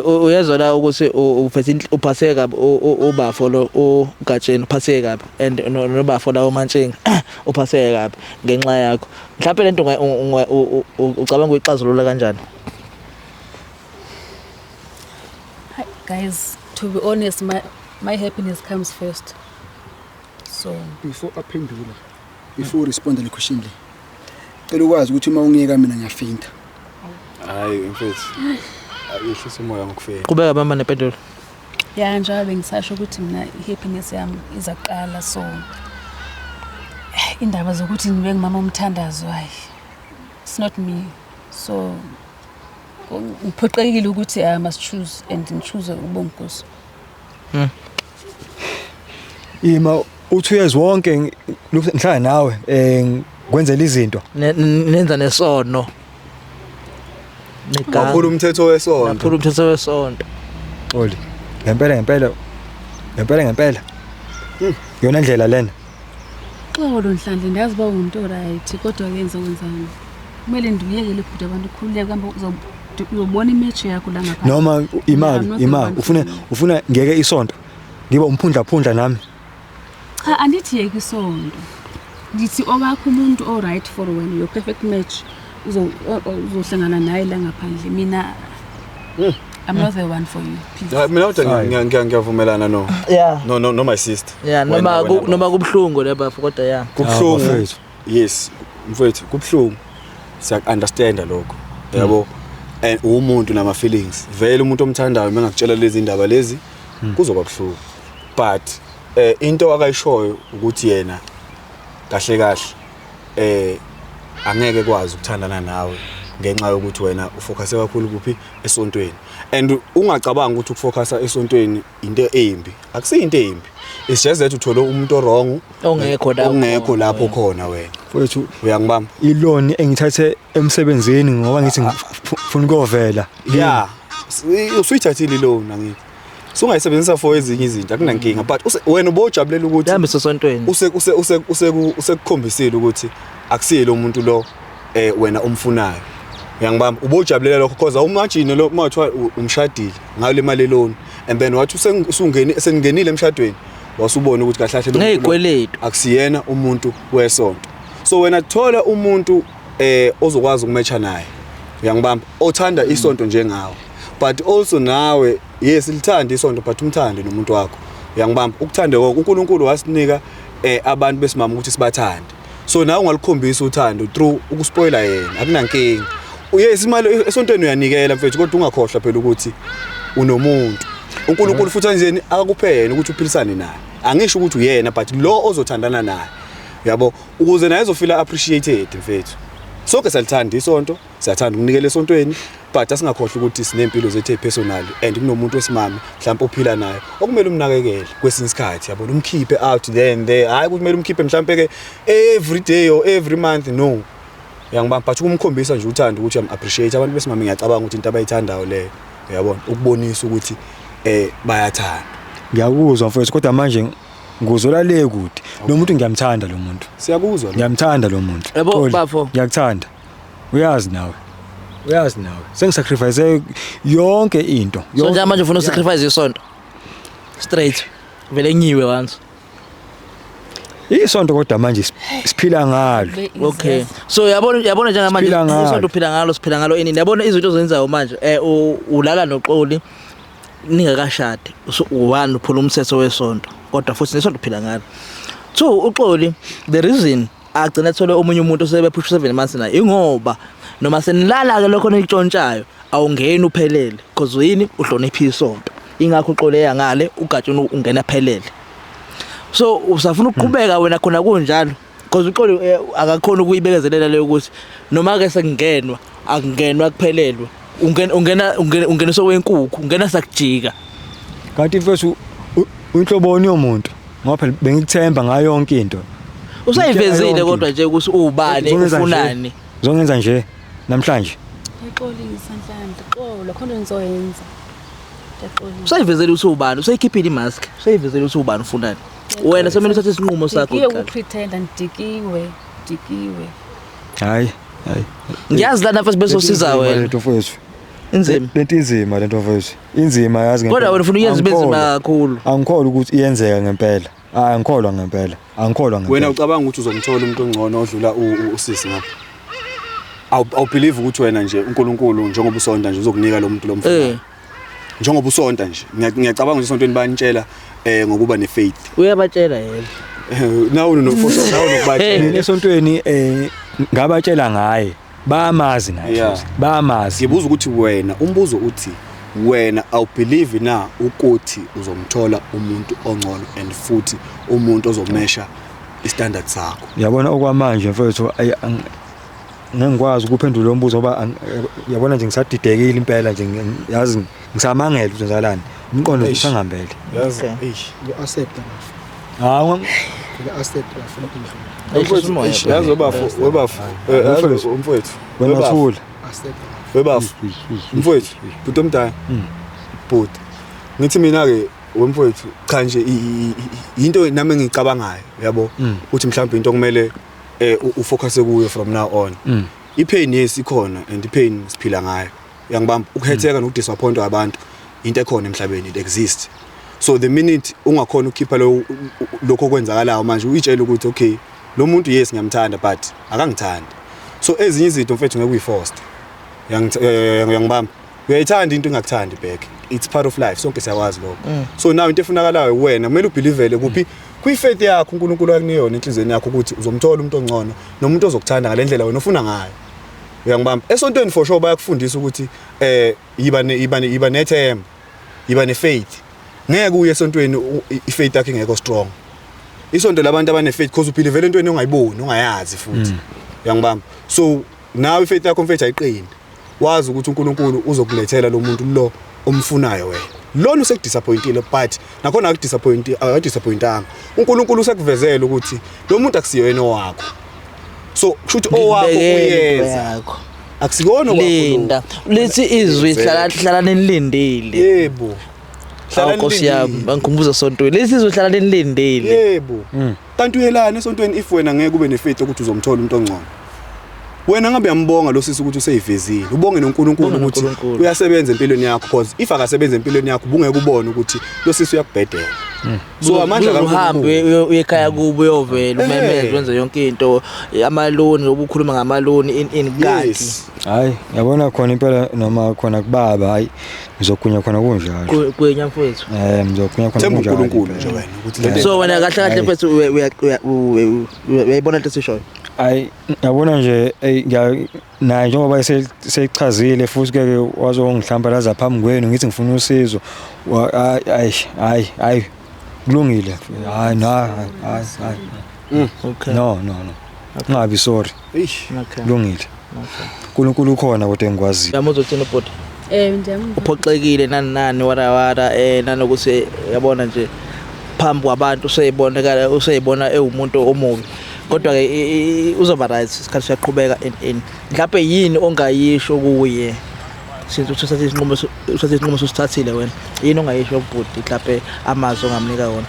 Uyezwa la ukuthi uphethe uphaseke kabi ubafo lo uGatsheni uphaseke kabi and nobafo la uMantshinga uphaseke kabi ngenxa yakho. Mhlawumbe lento ucabanga ukuyixazulula kanjani? Hi, guys, to be honest my happiness comes first. So before aphendula before respond le question le cela ukwazi ukuthi uma ungiyeka mina ngiyafinta Hayi mfethu. Ayihlisa umoya ngokufika. Qhubeka mama nempendulo. ya njengoba bengisasho ukuthi mina i-happiness yami iza kuqala so indaba zokuthi ngibe ngumama omthandazo hayi it's not me so ngiphoqekile ukuthi I must choose and ngichoose uBonginkosi. Ima u2 years wonke lokhu ngihlala nawe ngikwenzela izinto. Nenza nesono. Neganga. Waphula umthetho wesonto. Naphula umthetho wesonto. Xoli. Ngempela ngempela. Ngempela ngempela. Yona ndlela lena. Xolo Nhlanhla ndiyazi uba ungumuntu oright kodwa ke ngizokwenzani. Kumele ndiyekele bhuti abantu ukhululeke hamba uzobona imatch yakho la ngaphandle. Noma imali I'm not the imali one for ufuna you. ufuna ngeke isonto ngibe umphundla phundla nami. Cha andithi yeka isonto. Ndithi owakho umuntu o right for wena your perfect match uzohlangana naye la ngaphandle mina I'm not the one for you please. Hayi, mina kodwa Hayi. ngiyavumelana no Yeah. no no no my sister. Yeah, Wena- noma wena noma kubuhlungu le bafo kodwa yeah. kubuhlungu. Bafethu. Yes, mfowethu kubuhlungu. Siyaku-understanda lokho. Yabo. And umuntu nama feelings. Vele umuntu omthandayo mengakutshela lezi ndaba lezi kuzoba buhlungu. But into akayishoyo ukuthi yena kahle kahle angeke kwazi ukuthandana nawe ngenxa yokuthi wena ufocuse kakhulu kuphi esontweni. And ungacabanga ukuthi ukufocusa esontweni into embi. Akusiyinto embi. It's just that uthole umuntu wrong Ongekho lapho ongekho lapho khona wena. Mfowethu Uyangibamba? iloni engithathe emsebenzini ngoba ngithi ngifuna ukuyovela. Yeah. Usuyithathile loan angithi. Sungayisebenzisa for ezinye izinto akunankinga but wena ubojabulela ukuthi Yami sosontweni. use use use usekukhombisile ukuthi akusiye lo muntu lo wena umfunayo. Uyangibamba? Ubojabulela lokho because awumagine lo mawuthiwa umshadile ngayo le mali loan and then wathi usungeni sengenile emshadweni wasubona ukuthi kahle kahle lo muntu lo Nezikweletu. akusiyena umuntu wesonto. So wena thola umuntu ozokwazi ukumatcha naye. Uyangibamba? Othanda isonto njengawe. But also nawe yes lithanda isonto but umthande nomuntu wakho. Uyangibamba? Ukuthande konke uNkulunkulu wasinika abantu besimama ukuthi sibathande. So nawe ungalikhombisa uthando through ukuspoiler yena akunankinga. Yes imali esontweni uyanikela mfethu kodwa ungakhohlwa phela ukuthi unomuntu. uNkulunkulu futhi anjeni akakuphe yena ukuthi uphilisane naye. Angisho ukuthi uyena but lo ozothandana naye. Yabo ukuze naye ezofeel appreciated mfethu. Sonke siyalithanda isonto, siyathanda ukunikela esontweni but asingakhohlwa ukuthi sinempilo zethu epersonal and kunomuntu wesimame mhlawumbe ophila naye okumele umnakekele kwesinye isikhathi yabo umkhiphe out there and there. Hayi ukuthi kumele umkhiphe mhlawumbe ke every day or every month no. Uyangibamba but ukumkhombisa nje uthando ukuthi uyam appreciate abantu besimame ngiyacabanga ukuthi into abayithandayo leyo. Uyabona ukubonisa ukuthi bayathanda. Ngiyakuzwa mfowethu kodwa manje nguzwela le kude. Lo muntu ngiyamthanda lo muntu. Siyakuzwa lo. Ngiyamthanda lo muntu. Yabo Xoli, bafo. Ngiyakuthanda. Uyazi nawe. Uyazi nawe. Sengisacrifice yonke into. So nje manje ufuna usacrifice isonto. Straight. Vele ngiwe once. Isonto kodwa manje siphila ngalo. Okay. So yabona njengamanje Siphila ngalo. isonto uphila ngalo siphila ngalo inini. Yabona izinto ozenzayo manje ulala noXoli ningakashadi. So one uphula umthetho wesonto kodwa futhi nesonto uphila ngalo. Two uXoli the reason agcina ethole omunye umuntu osebephusha 7 months naye ingoba noma senilala ke lokho nikuntshontshayo awungeni uphelele because yini uhlonipha isonto. Ingakho uXoli eya ngale uGatsheni ungena phelele. So usafuna ukuqhubeka wena khona kunjalo because uXoli akakhona ukuyibekezelela leyo ukuthi noma ke sekungenwa akungenwa kuphelelwe ungena ungeniswa kwenkukhu ungena sakujika. Kanti mfethu unhloboni yomuntu ngoba phela bengikuthemba ngayo yonke into. Usayivezile kodwa nje ukuthi ubani ufunani. Uzongenza nje namhlanje. Ngiyaxolisa Nhlanhla, xolo khona ngizoyenza. Ngiyaxolisa. Usayivezile ukuthi ubani, usayikhiphile imask, usayivezile ukuthi ubani ufunani. Wena semele uthathe isinqumo sakho Ngiye kuqala. ukupretend ngidikiwe, dikiwe. Hayi, hayi. Ngiyazi lana futhi bese usiza wena. Lento mfowethu. Inzima. Lento inzima lento mfowethu. Inzima yazi ngempela. Kodwa wena ufuna uyenza ibe nzima kakhulu. Angikholwa ukuthi iyenzeka ngempela. Hayi angikholwa ngempela. Angikholwa ngempela. Wena ucabanga ukuthi uzomthola umuntu ongcono odlula usisi ngapha? Awu believe ukuthi wena nje uNkulunkulu njengoba usonta nje uzokunika lo muntu lomfunayo. Njengoba usonta nje ngiyacabanga ukuthi esontweni banitshela ngokuba nefaith. Uyabatshela yena. Nawu nokufosa nawu nokubatshela. Esontweni ngabatshela ngaye. Bayamazi naye futhi. Bayamazi. Ngibuza ukuthi wena umbuzo uthi wena awu believe na ukuthi uzomthola umuntu ongcono and futhi umuntu ozomesha istandard sakho. Yabona okwamanje mfowethu ngengikwazi ukuphendula lo mbuzo ngoba yabona nje ngisadidekile impela nje yazi ngisamangela ukuthi nzalani umqondo usangambele. Yazi eish ngi-accept bafo. Hawu ngi-accept bafo. Yazi webafo webafo umfowethu wena thula webafo umfowethu bhuti omdala bhuti ngithi mina ke wemfowethu cha nje into nami engicabangayo yabo ukuthi mhlawumbe into okumele ufocus kuyo from now on. I-pain, yes, ikhona, and i-pain siphila ngayo, uyangibamba? Ukuhetheka nokudisappointwa abantu into ekhona emhlabeni, it exists. So the minute ungakhona ukukhipha lo lokho okwenzakalayo manje, uyitshela ukuthi okay, lo muntu, yes, ngiyamthanda, but akangithandi. So ezinye izinto, mfethu, ngeke uyiforce, uyangibamba? Uyayithanda into engakuthandi back, it's part of life, sonke siyakwazi lokho. So now into efunakalayo wena, kumele ubelievele kuphi? Kwi-faith yakho uNkulunkulu akuniyona enhliziyweni yakho ukuthi uzomthola umuntu ongcono nomuntu ozokuthanda ngale ndlela wena ofuna ngayo, uyangibamba? Esontweni for sure bayakufundisa ukuthi yiba nethemba, yiba nefaith. Ngeke uye esontweni ifaith yakho ingekho strong. Isonto labantu abane faith, because uphila vele entweni ongayiboni, ongayazi futhi, uyangibamba? So nawe ifaith yakho, mfethu, ayiqini, wazi ukuthi uNkulunkulu uzokulethela lo muntu lo omfunayo wena. Lona usekudisappointile, but nakhona akudisappoint, akadisappointanga. uNkulunkulu usekuvezela ukuthi lo muntu akusiyo yena owakho, so kusho ukuthi owakho Ngikubekele into uyeza. yakho. Akusikona okwakho lo. Linda, lithi izwi, hlala, hlala nilindile. Yebo. Hawu, Nkosi yami, bangikhumbuza sontweni, lithi izwi, hlala nilindile. Yebo, kanti uyelana esontweni if wena ngeke ube nefaith ukuthi uzomthola umuntu ongcono? Wena ngabe uyambonga lo sisi ukuthi useyivezile, ubonge noNkulunkulu Ubonge ukuthi noNkulunkulu. uyasebenza empilweni yakho, because if akasebenza empilweni yakho, ubungeke ubone ukuthi lo sisi uyakubhedela. So amandla uhambe kaNkulunkulu. uye ekhaya kubo, uyovela, umemeze, wenze yonke into, amaloni, ubukhuluma ngamaloni in kanti. Yes. Hayi, yabona khona impela noma khona kubaba, hayi, ngizogunya khona kunjalo. Kwenya, mfowethu. Ngizogunya khona Themba kunjalo. uNkulunkulu nje wena ukuthi lento So wena kahle kahle, Hayi. mfethu, uyayibona into esishoyo? Hayi, yabona nje, ey, naye njengoba seyichazile futhi ke wazongihlambalaza phambi kwenu, ngithi ngifuna usizo. Hayi, hayi, hayi, hayi, kulungile, hayi, na, hayi, hayi. Okay. No, no, no, ungabi sorry. Eish. Okay. Kulungile, uNkulunkulu ukhona, kodwa engikwaziyo. Uyamuzwa uthini ubhuti? Ndiyamva. Uphoxekile, nani nani, wara wara, nanokuthi yabona nje phambi kwabantu useyibonakala, useyibona ewumuntu omubi, kodwa ke uzoba right, isikhathi siyaqhubeka. In mhlawumbe yini ongayisho kuye since uthathe isinqumo, uthathe isinqumo sosithathile wena? Yini ongayisho kubhuti, mhlawumbe amazwi ongamnika wona?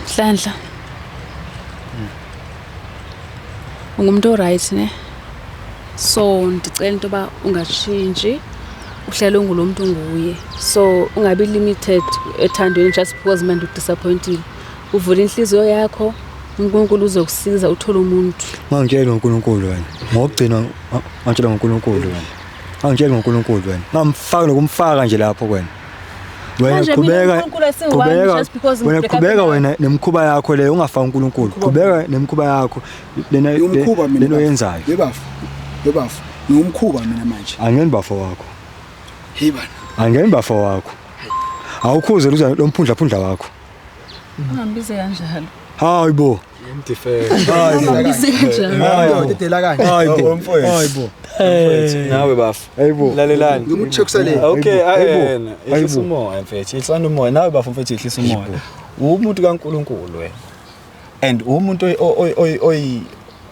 Nhlanhla. Ungumuntu oright, ne? So ndicela into yoba ungashintshi, uhlale ungulo muntu unguye. So ungabi limited ethandweni just because manje udisappointile. Uvule inhliziyo yakho, uNkulunkulu uzokusiza uthole umuntu. Ungangitsheli ngoNkulunkulu wena. Ngokugcina ungangitshela ngoNkulunkulu wena. Ungangitsheli ngoNkulunkulu wena. Ngamfaka nokumfaka nje lapho kwena. Wena Manje mina qhubeka, uNkulunkulu asingiwami qhubeka just because wena, ngibreak up qhubeka nawe. wena nemikhuba yakho leyo, ungafaki uNkulunkulu. Qhubeka nemikhuba yakho lena Ngumkhuba mina. lena oyenzayo. Yebafo. Yebafo. Ngumkhuba mina manje. Angeni bafo wakho. Hey bana. Angeni bafo wakho. Awukhuze luza lo mphundla phundla wakho. Ungambize kanjalo. Hayibo. Mdifend. Ungambize kanjalo. Hayibo. Dedela kanje. Hayibo. Mfowethu. Hayibo. Nawe bafo. Hayibo. Lalelani. Ngimuchekusele. Okay, Hayibo. ayena. Yehlisa Hayibo. umoya, mfethu. Yehlisa umoya. Nawe bafo, mfethu, yehlisa umoya. Umuntu kaNkuluNkulu wena. And umuntu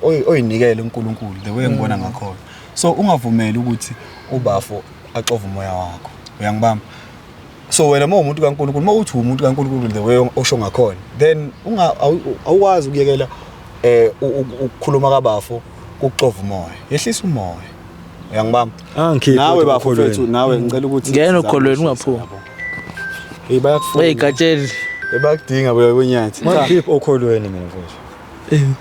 oyinikele uNkulunkulu the way ngibona ngakhona. So ungavumeli ukuthi ubafo axove umoya wakho. Uyangibamba? So wena uma umuntu kaNkuluNkulu, uma uthi umuntu kaNkuluNkulu the way osho ngakhona, then unga awukwazi ukuyekela ukukhuluma kabafo kuxova umoya. Yehlisa umoya. Uyangibamba? Angikhiphi Nawe kodwa bafo, okholweni. mfethu, nawe ngicela ukuthi Ngena okholweni, ungaphumi. Hey, bayakufuna. Hey Gatsheni. Hey, bayakudinga boya kwenyathi. Mangikhiphi okholweni mina, mfowethu.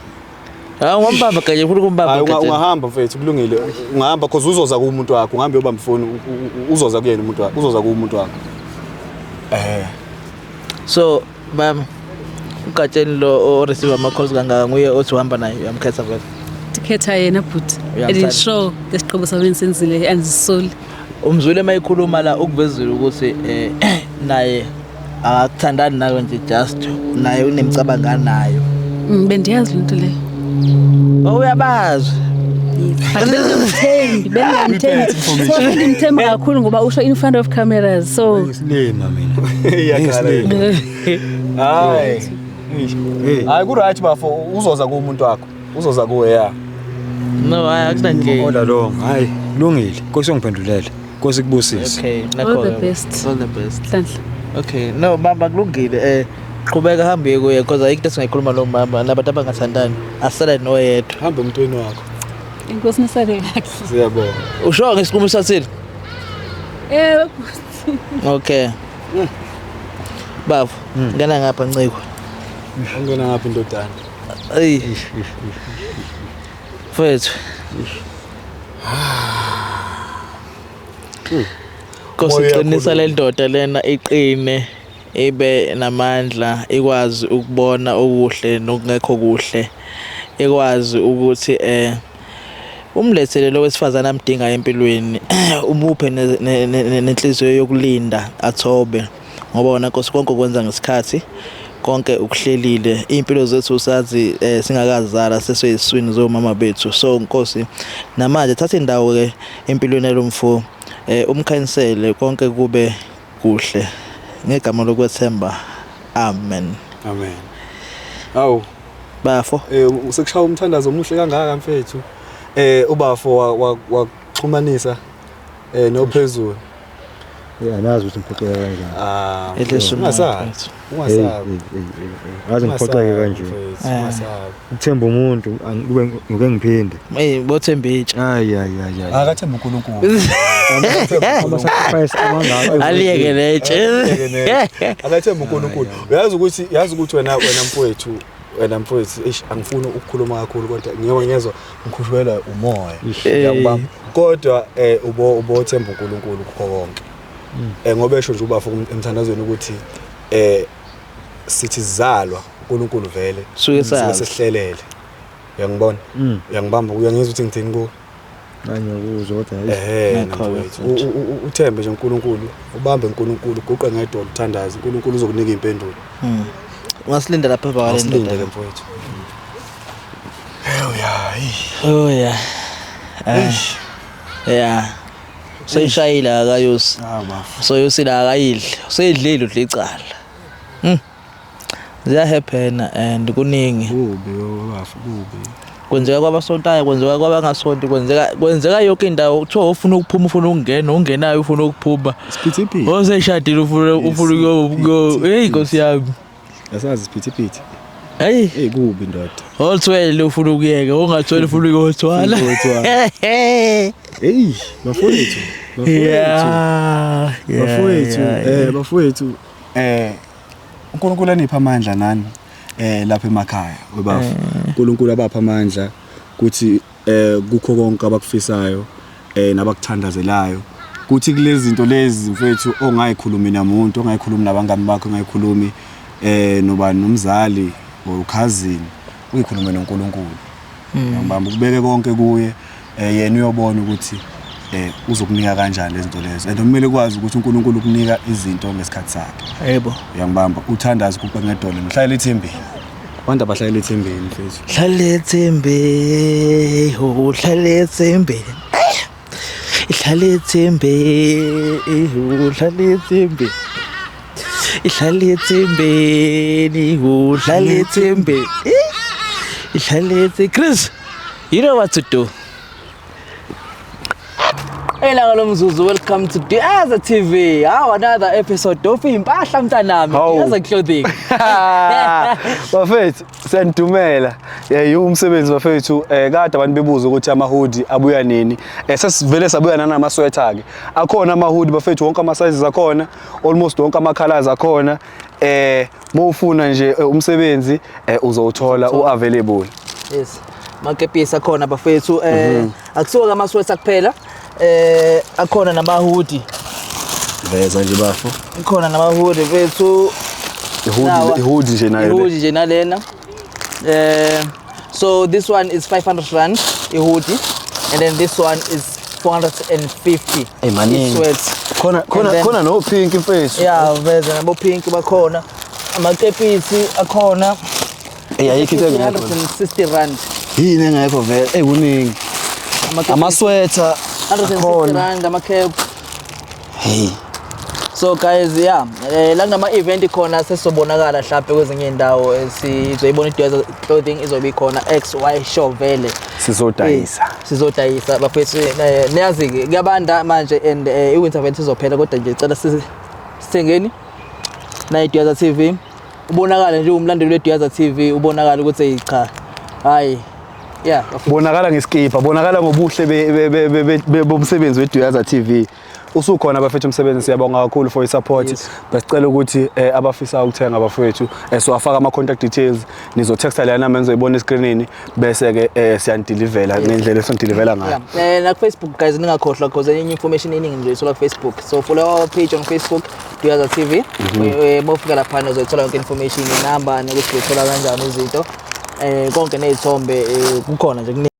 Hawu, ungambamba Gatsheni, ufuna ukumbamba Hayi, Gatsheni. ungahamba, mfethu, kulungile. Ungahamba because uzoza kumuntu wakho, ungahamba uyobamba ifoni, uzoza kuyena umuntu wakho, uzoza kumuntu wakho. So bam uGatsheni lo o receive ama calls kangaka, nguye othi uhamba naye, uyamkhetha vele? Ndikhetha yena, bhuti. And Uyamthanda. sure ngesigqibo sami engisenzile andizisoli. Umzwile mayikhuluma la, ukuvezile ukuthi naye akuthandani nawe nje just, naye unemicabango anayo. Bendiyazi loo nto leyo. Oh, uyabazi. But bengingamthembi, bengingamthembi. So ndimthemba kakhulu ngoba usho in front of cameras. So Ngisilima mina. Iyakhala. Ngisilima. Hayi. Hey. Hayi, ku right bafo, uzoza kumuntu wakho. Uzoza kuwe, ya. No, hayi, akunankinga. All along. Hayi, kulungile. Nkosi yongiphendulela. Nkosi kubusise. Okay, All nakho. the best. All the best. Nhlanhla. Okay, no baba, kulungile. Qhubeka hambe kuye because ayikho into esingayikhuluma lo mama nabantu abangathandani. Asale noyedwa. Hamba emntwini wakho. Inkosi nisale kahle. Siyabonga. Usho ngesinqumo usathile? Eh Okay. Bafo, ngena ngapha Nciko. Ungena ngapha indodana. Ey. Mfethu. Nkosi Moya qinisa uyakhuluma. le ndoda lena iqine ibe namandla ikwazi ukubona okuhle nokungekho kuhle ikwazi ukuthi umlethele lo wesifazane amdinga empilweni umuphe nenhliziyo yokulinda athobe ngoba wona Nkosi konke ukwenza ngesikhathi konke ukuhlelile impilo zethu usazi singakazala seseyiswini zomama bethu. So Nkosi namanje thatha indawo ke empilweni yalomfo, umkhanyisele konke kube kuhle ngegama lokwethemba, amen. Amen. Awu bafo, usekushaya umthandazo omuhle kangaka mfethu. Ubafo waxhumanisa nophezulu. Yeah, nazi ukuthi ngiphoxeke kanjani. Ah, Edlisa ungasabi. Ungasabi. Ngaze ngiphoxeke kanje. Ungasabi. Ukuthemba umuntu kube ngike ngiphinde. Hey, bothemba itshe. Ay ay ay ay. Akathemba uNkulunkulu. Ama sacrifice amangaka. Aliyeke letshe. Akathemba uNkulunkulu. Uyazi ukuthi yazi ukuthi wena mfowethu, wena mfowethu, eish angifuni ukukhuluma kakhulu kodwa ngiyoba ngiyezwa ngikhushwela umoya. Ngiyakubamba. Kodwa ubothemba uNkulunkulu kukho konke. Ngoba esho nje ubafo emthandazweni ukuthi sithi sizalwa uNkulunkulu vele suke sazi sesihlelele. Uyangibona? Uyangibamba, uyangizwa ukuthi ngithini kuwe? Ngiyakuzwa kodwa uthembe nje uNkulunkulu, ubambe uNkulunkulu, uguqe ngedolo uthandaze, uNkulunkulu uzokunika impendulo. Ungasilinda lapha emva kwale ndoda. Asilinde ke mfowethu. Oh yeah. Oh yeah. Yeah. Seyishayile akayusi. Ah bafo. Soyusi la akayidli. Seyidlile udla icala. Ziyahephena and kuningi. Kubi bafo, kubi. Kwenzeka kwabasontayo, kwenzeka kwabangasonti, kwenzeka yonke indawo. Kuthiwa ufuna ukuphuma ufuna ukungena, ungenayo ufuna ukuphuma. Isiphithiphithi. Oseshadile ufuna ukuyo. Hey Nkosi yami. Asazi isiphithiphithi. Hey. Hey kubi ndoda. Othwele ufuna ukuyeka, ongathwele ufuna ukuyothwala. Hey bafowethu. Yeah. Bafowethu, bafowethu. uNkulunkulu anipha amandla nani lapha emakhaya webafo. uNkulunkulu abapha amandla kuthi kukho konke abakufisayo nabakuthandazelayo. Kuthi kulezi zinto lezi mfethu ongayikhulumi namuntu, ongayikhulumi nabangani bakho, ongayikhulumi noba nomzali or cousin, uyikhulume noNkulunkulu. Ngibamba ukubeke konke kuye, yena uyobona ukuthi uzokunika kanjani lezi zinto lezo. And kumele ukwazi ukuthi uNkulunkulu ukunika izinto ngesikhathi sakhe. Yebo. Uyangibamba, uthandaze kuqe ngedolo, mhlawumbe ethembeni. Abantu abahlale ethembeni mfethu. Hlale ethembeni, uhlale ethembeni. Ihlale ethembeni, uhlale ethembeni. Ihlale ethembeni, uhlale ethembeni. Ihlale ethembeni. Chris, you know what to do. Elanga lomzuzu, welcome to Diaza TV. Another episode of Impahla mntanami, Diaza Clothing. Bafethu, siyandumela. Umsebenzi bafethu, kade abantu bebuza ukuthi amahudi abuya nini. Sesivele sabuya nanamasweater ke. Akhona amahudi bafethu, wonke ama sizes akhona, almost wonke ama colors akhona. Mawufuna nje umsebenzi uzowuthola uavailable. Yes. Makepisi akhona bafethu, akusiwo amasweater kuphela. Akhona namahudi. Veza nje bafo. Ikhona namahudi bethu. Ihudi nje nayo. Ihudi nje nalena. So this one is 500 rand ihudi, and then this one is 450. Hey maningi. Khona khona khona no pink mfethu. Yeah, veza nabo pink bakhona. Amakepisi akhona. Ayikho into engekho. 160 rand. Yini engekho vele? Kuningi. Amasweater 160 rand, ama-cap. Hey. So guys, yeah, la kunama event khona sesobonakala mhlawumbe kwezinye indawo sizoyibona iDiaza Clothing izobe ikhona XY show vele. Sizodayisa. Sizodayisa bafethu, niyazi ke kuyabanda manje and i-winter event izophela kodwa nje cela sithengeni na iDiaza TV. Ubonakale nje umlandeli weDuyaza TV, ubonakala ukuthi hey cha. Hayi. Yeah, bafethu. Bonakala ngeskipa, bonakala ngobuhle bomsebenzi weDuyaza TV. Usukhona bafethu umsebenzi, siyabonga kakhulu for i-support. Besicela ukuthi abafisa ukuthenga bafethu, siwafaka ama contact details, nizotexta lana namba enizoyibona escreenini, bese ke siyanidilivela ngendlela esonidilivela ngayo. Yeah. Na Facebook guys, ningakhohlwa because enye information eningi nje ithola ku Facebook. So follow our page on Facebook, Duyaza TV. Mawufika lapha uzoyithola yonke information, inamba nokuthi uyithola kanjani izinto. Konke nezithombe, kukhona nje kuningi.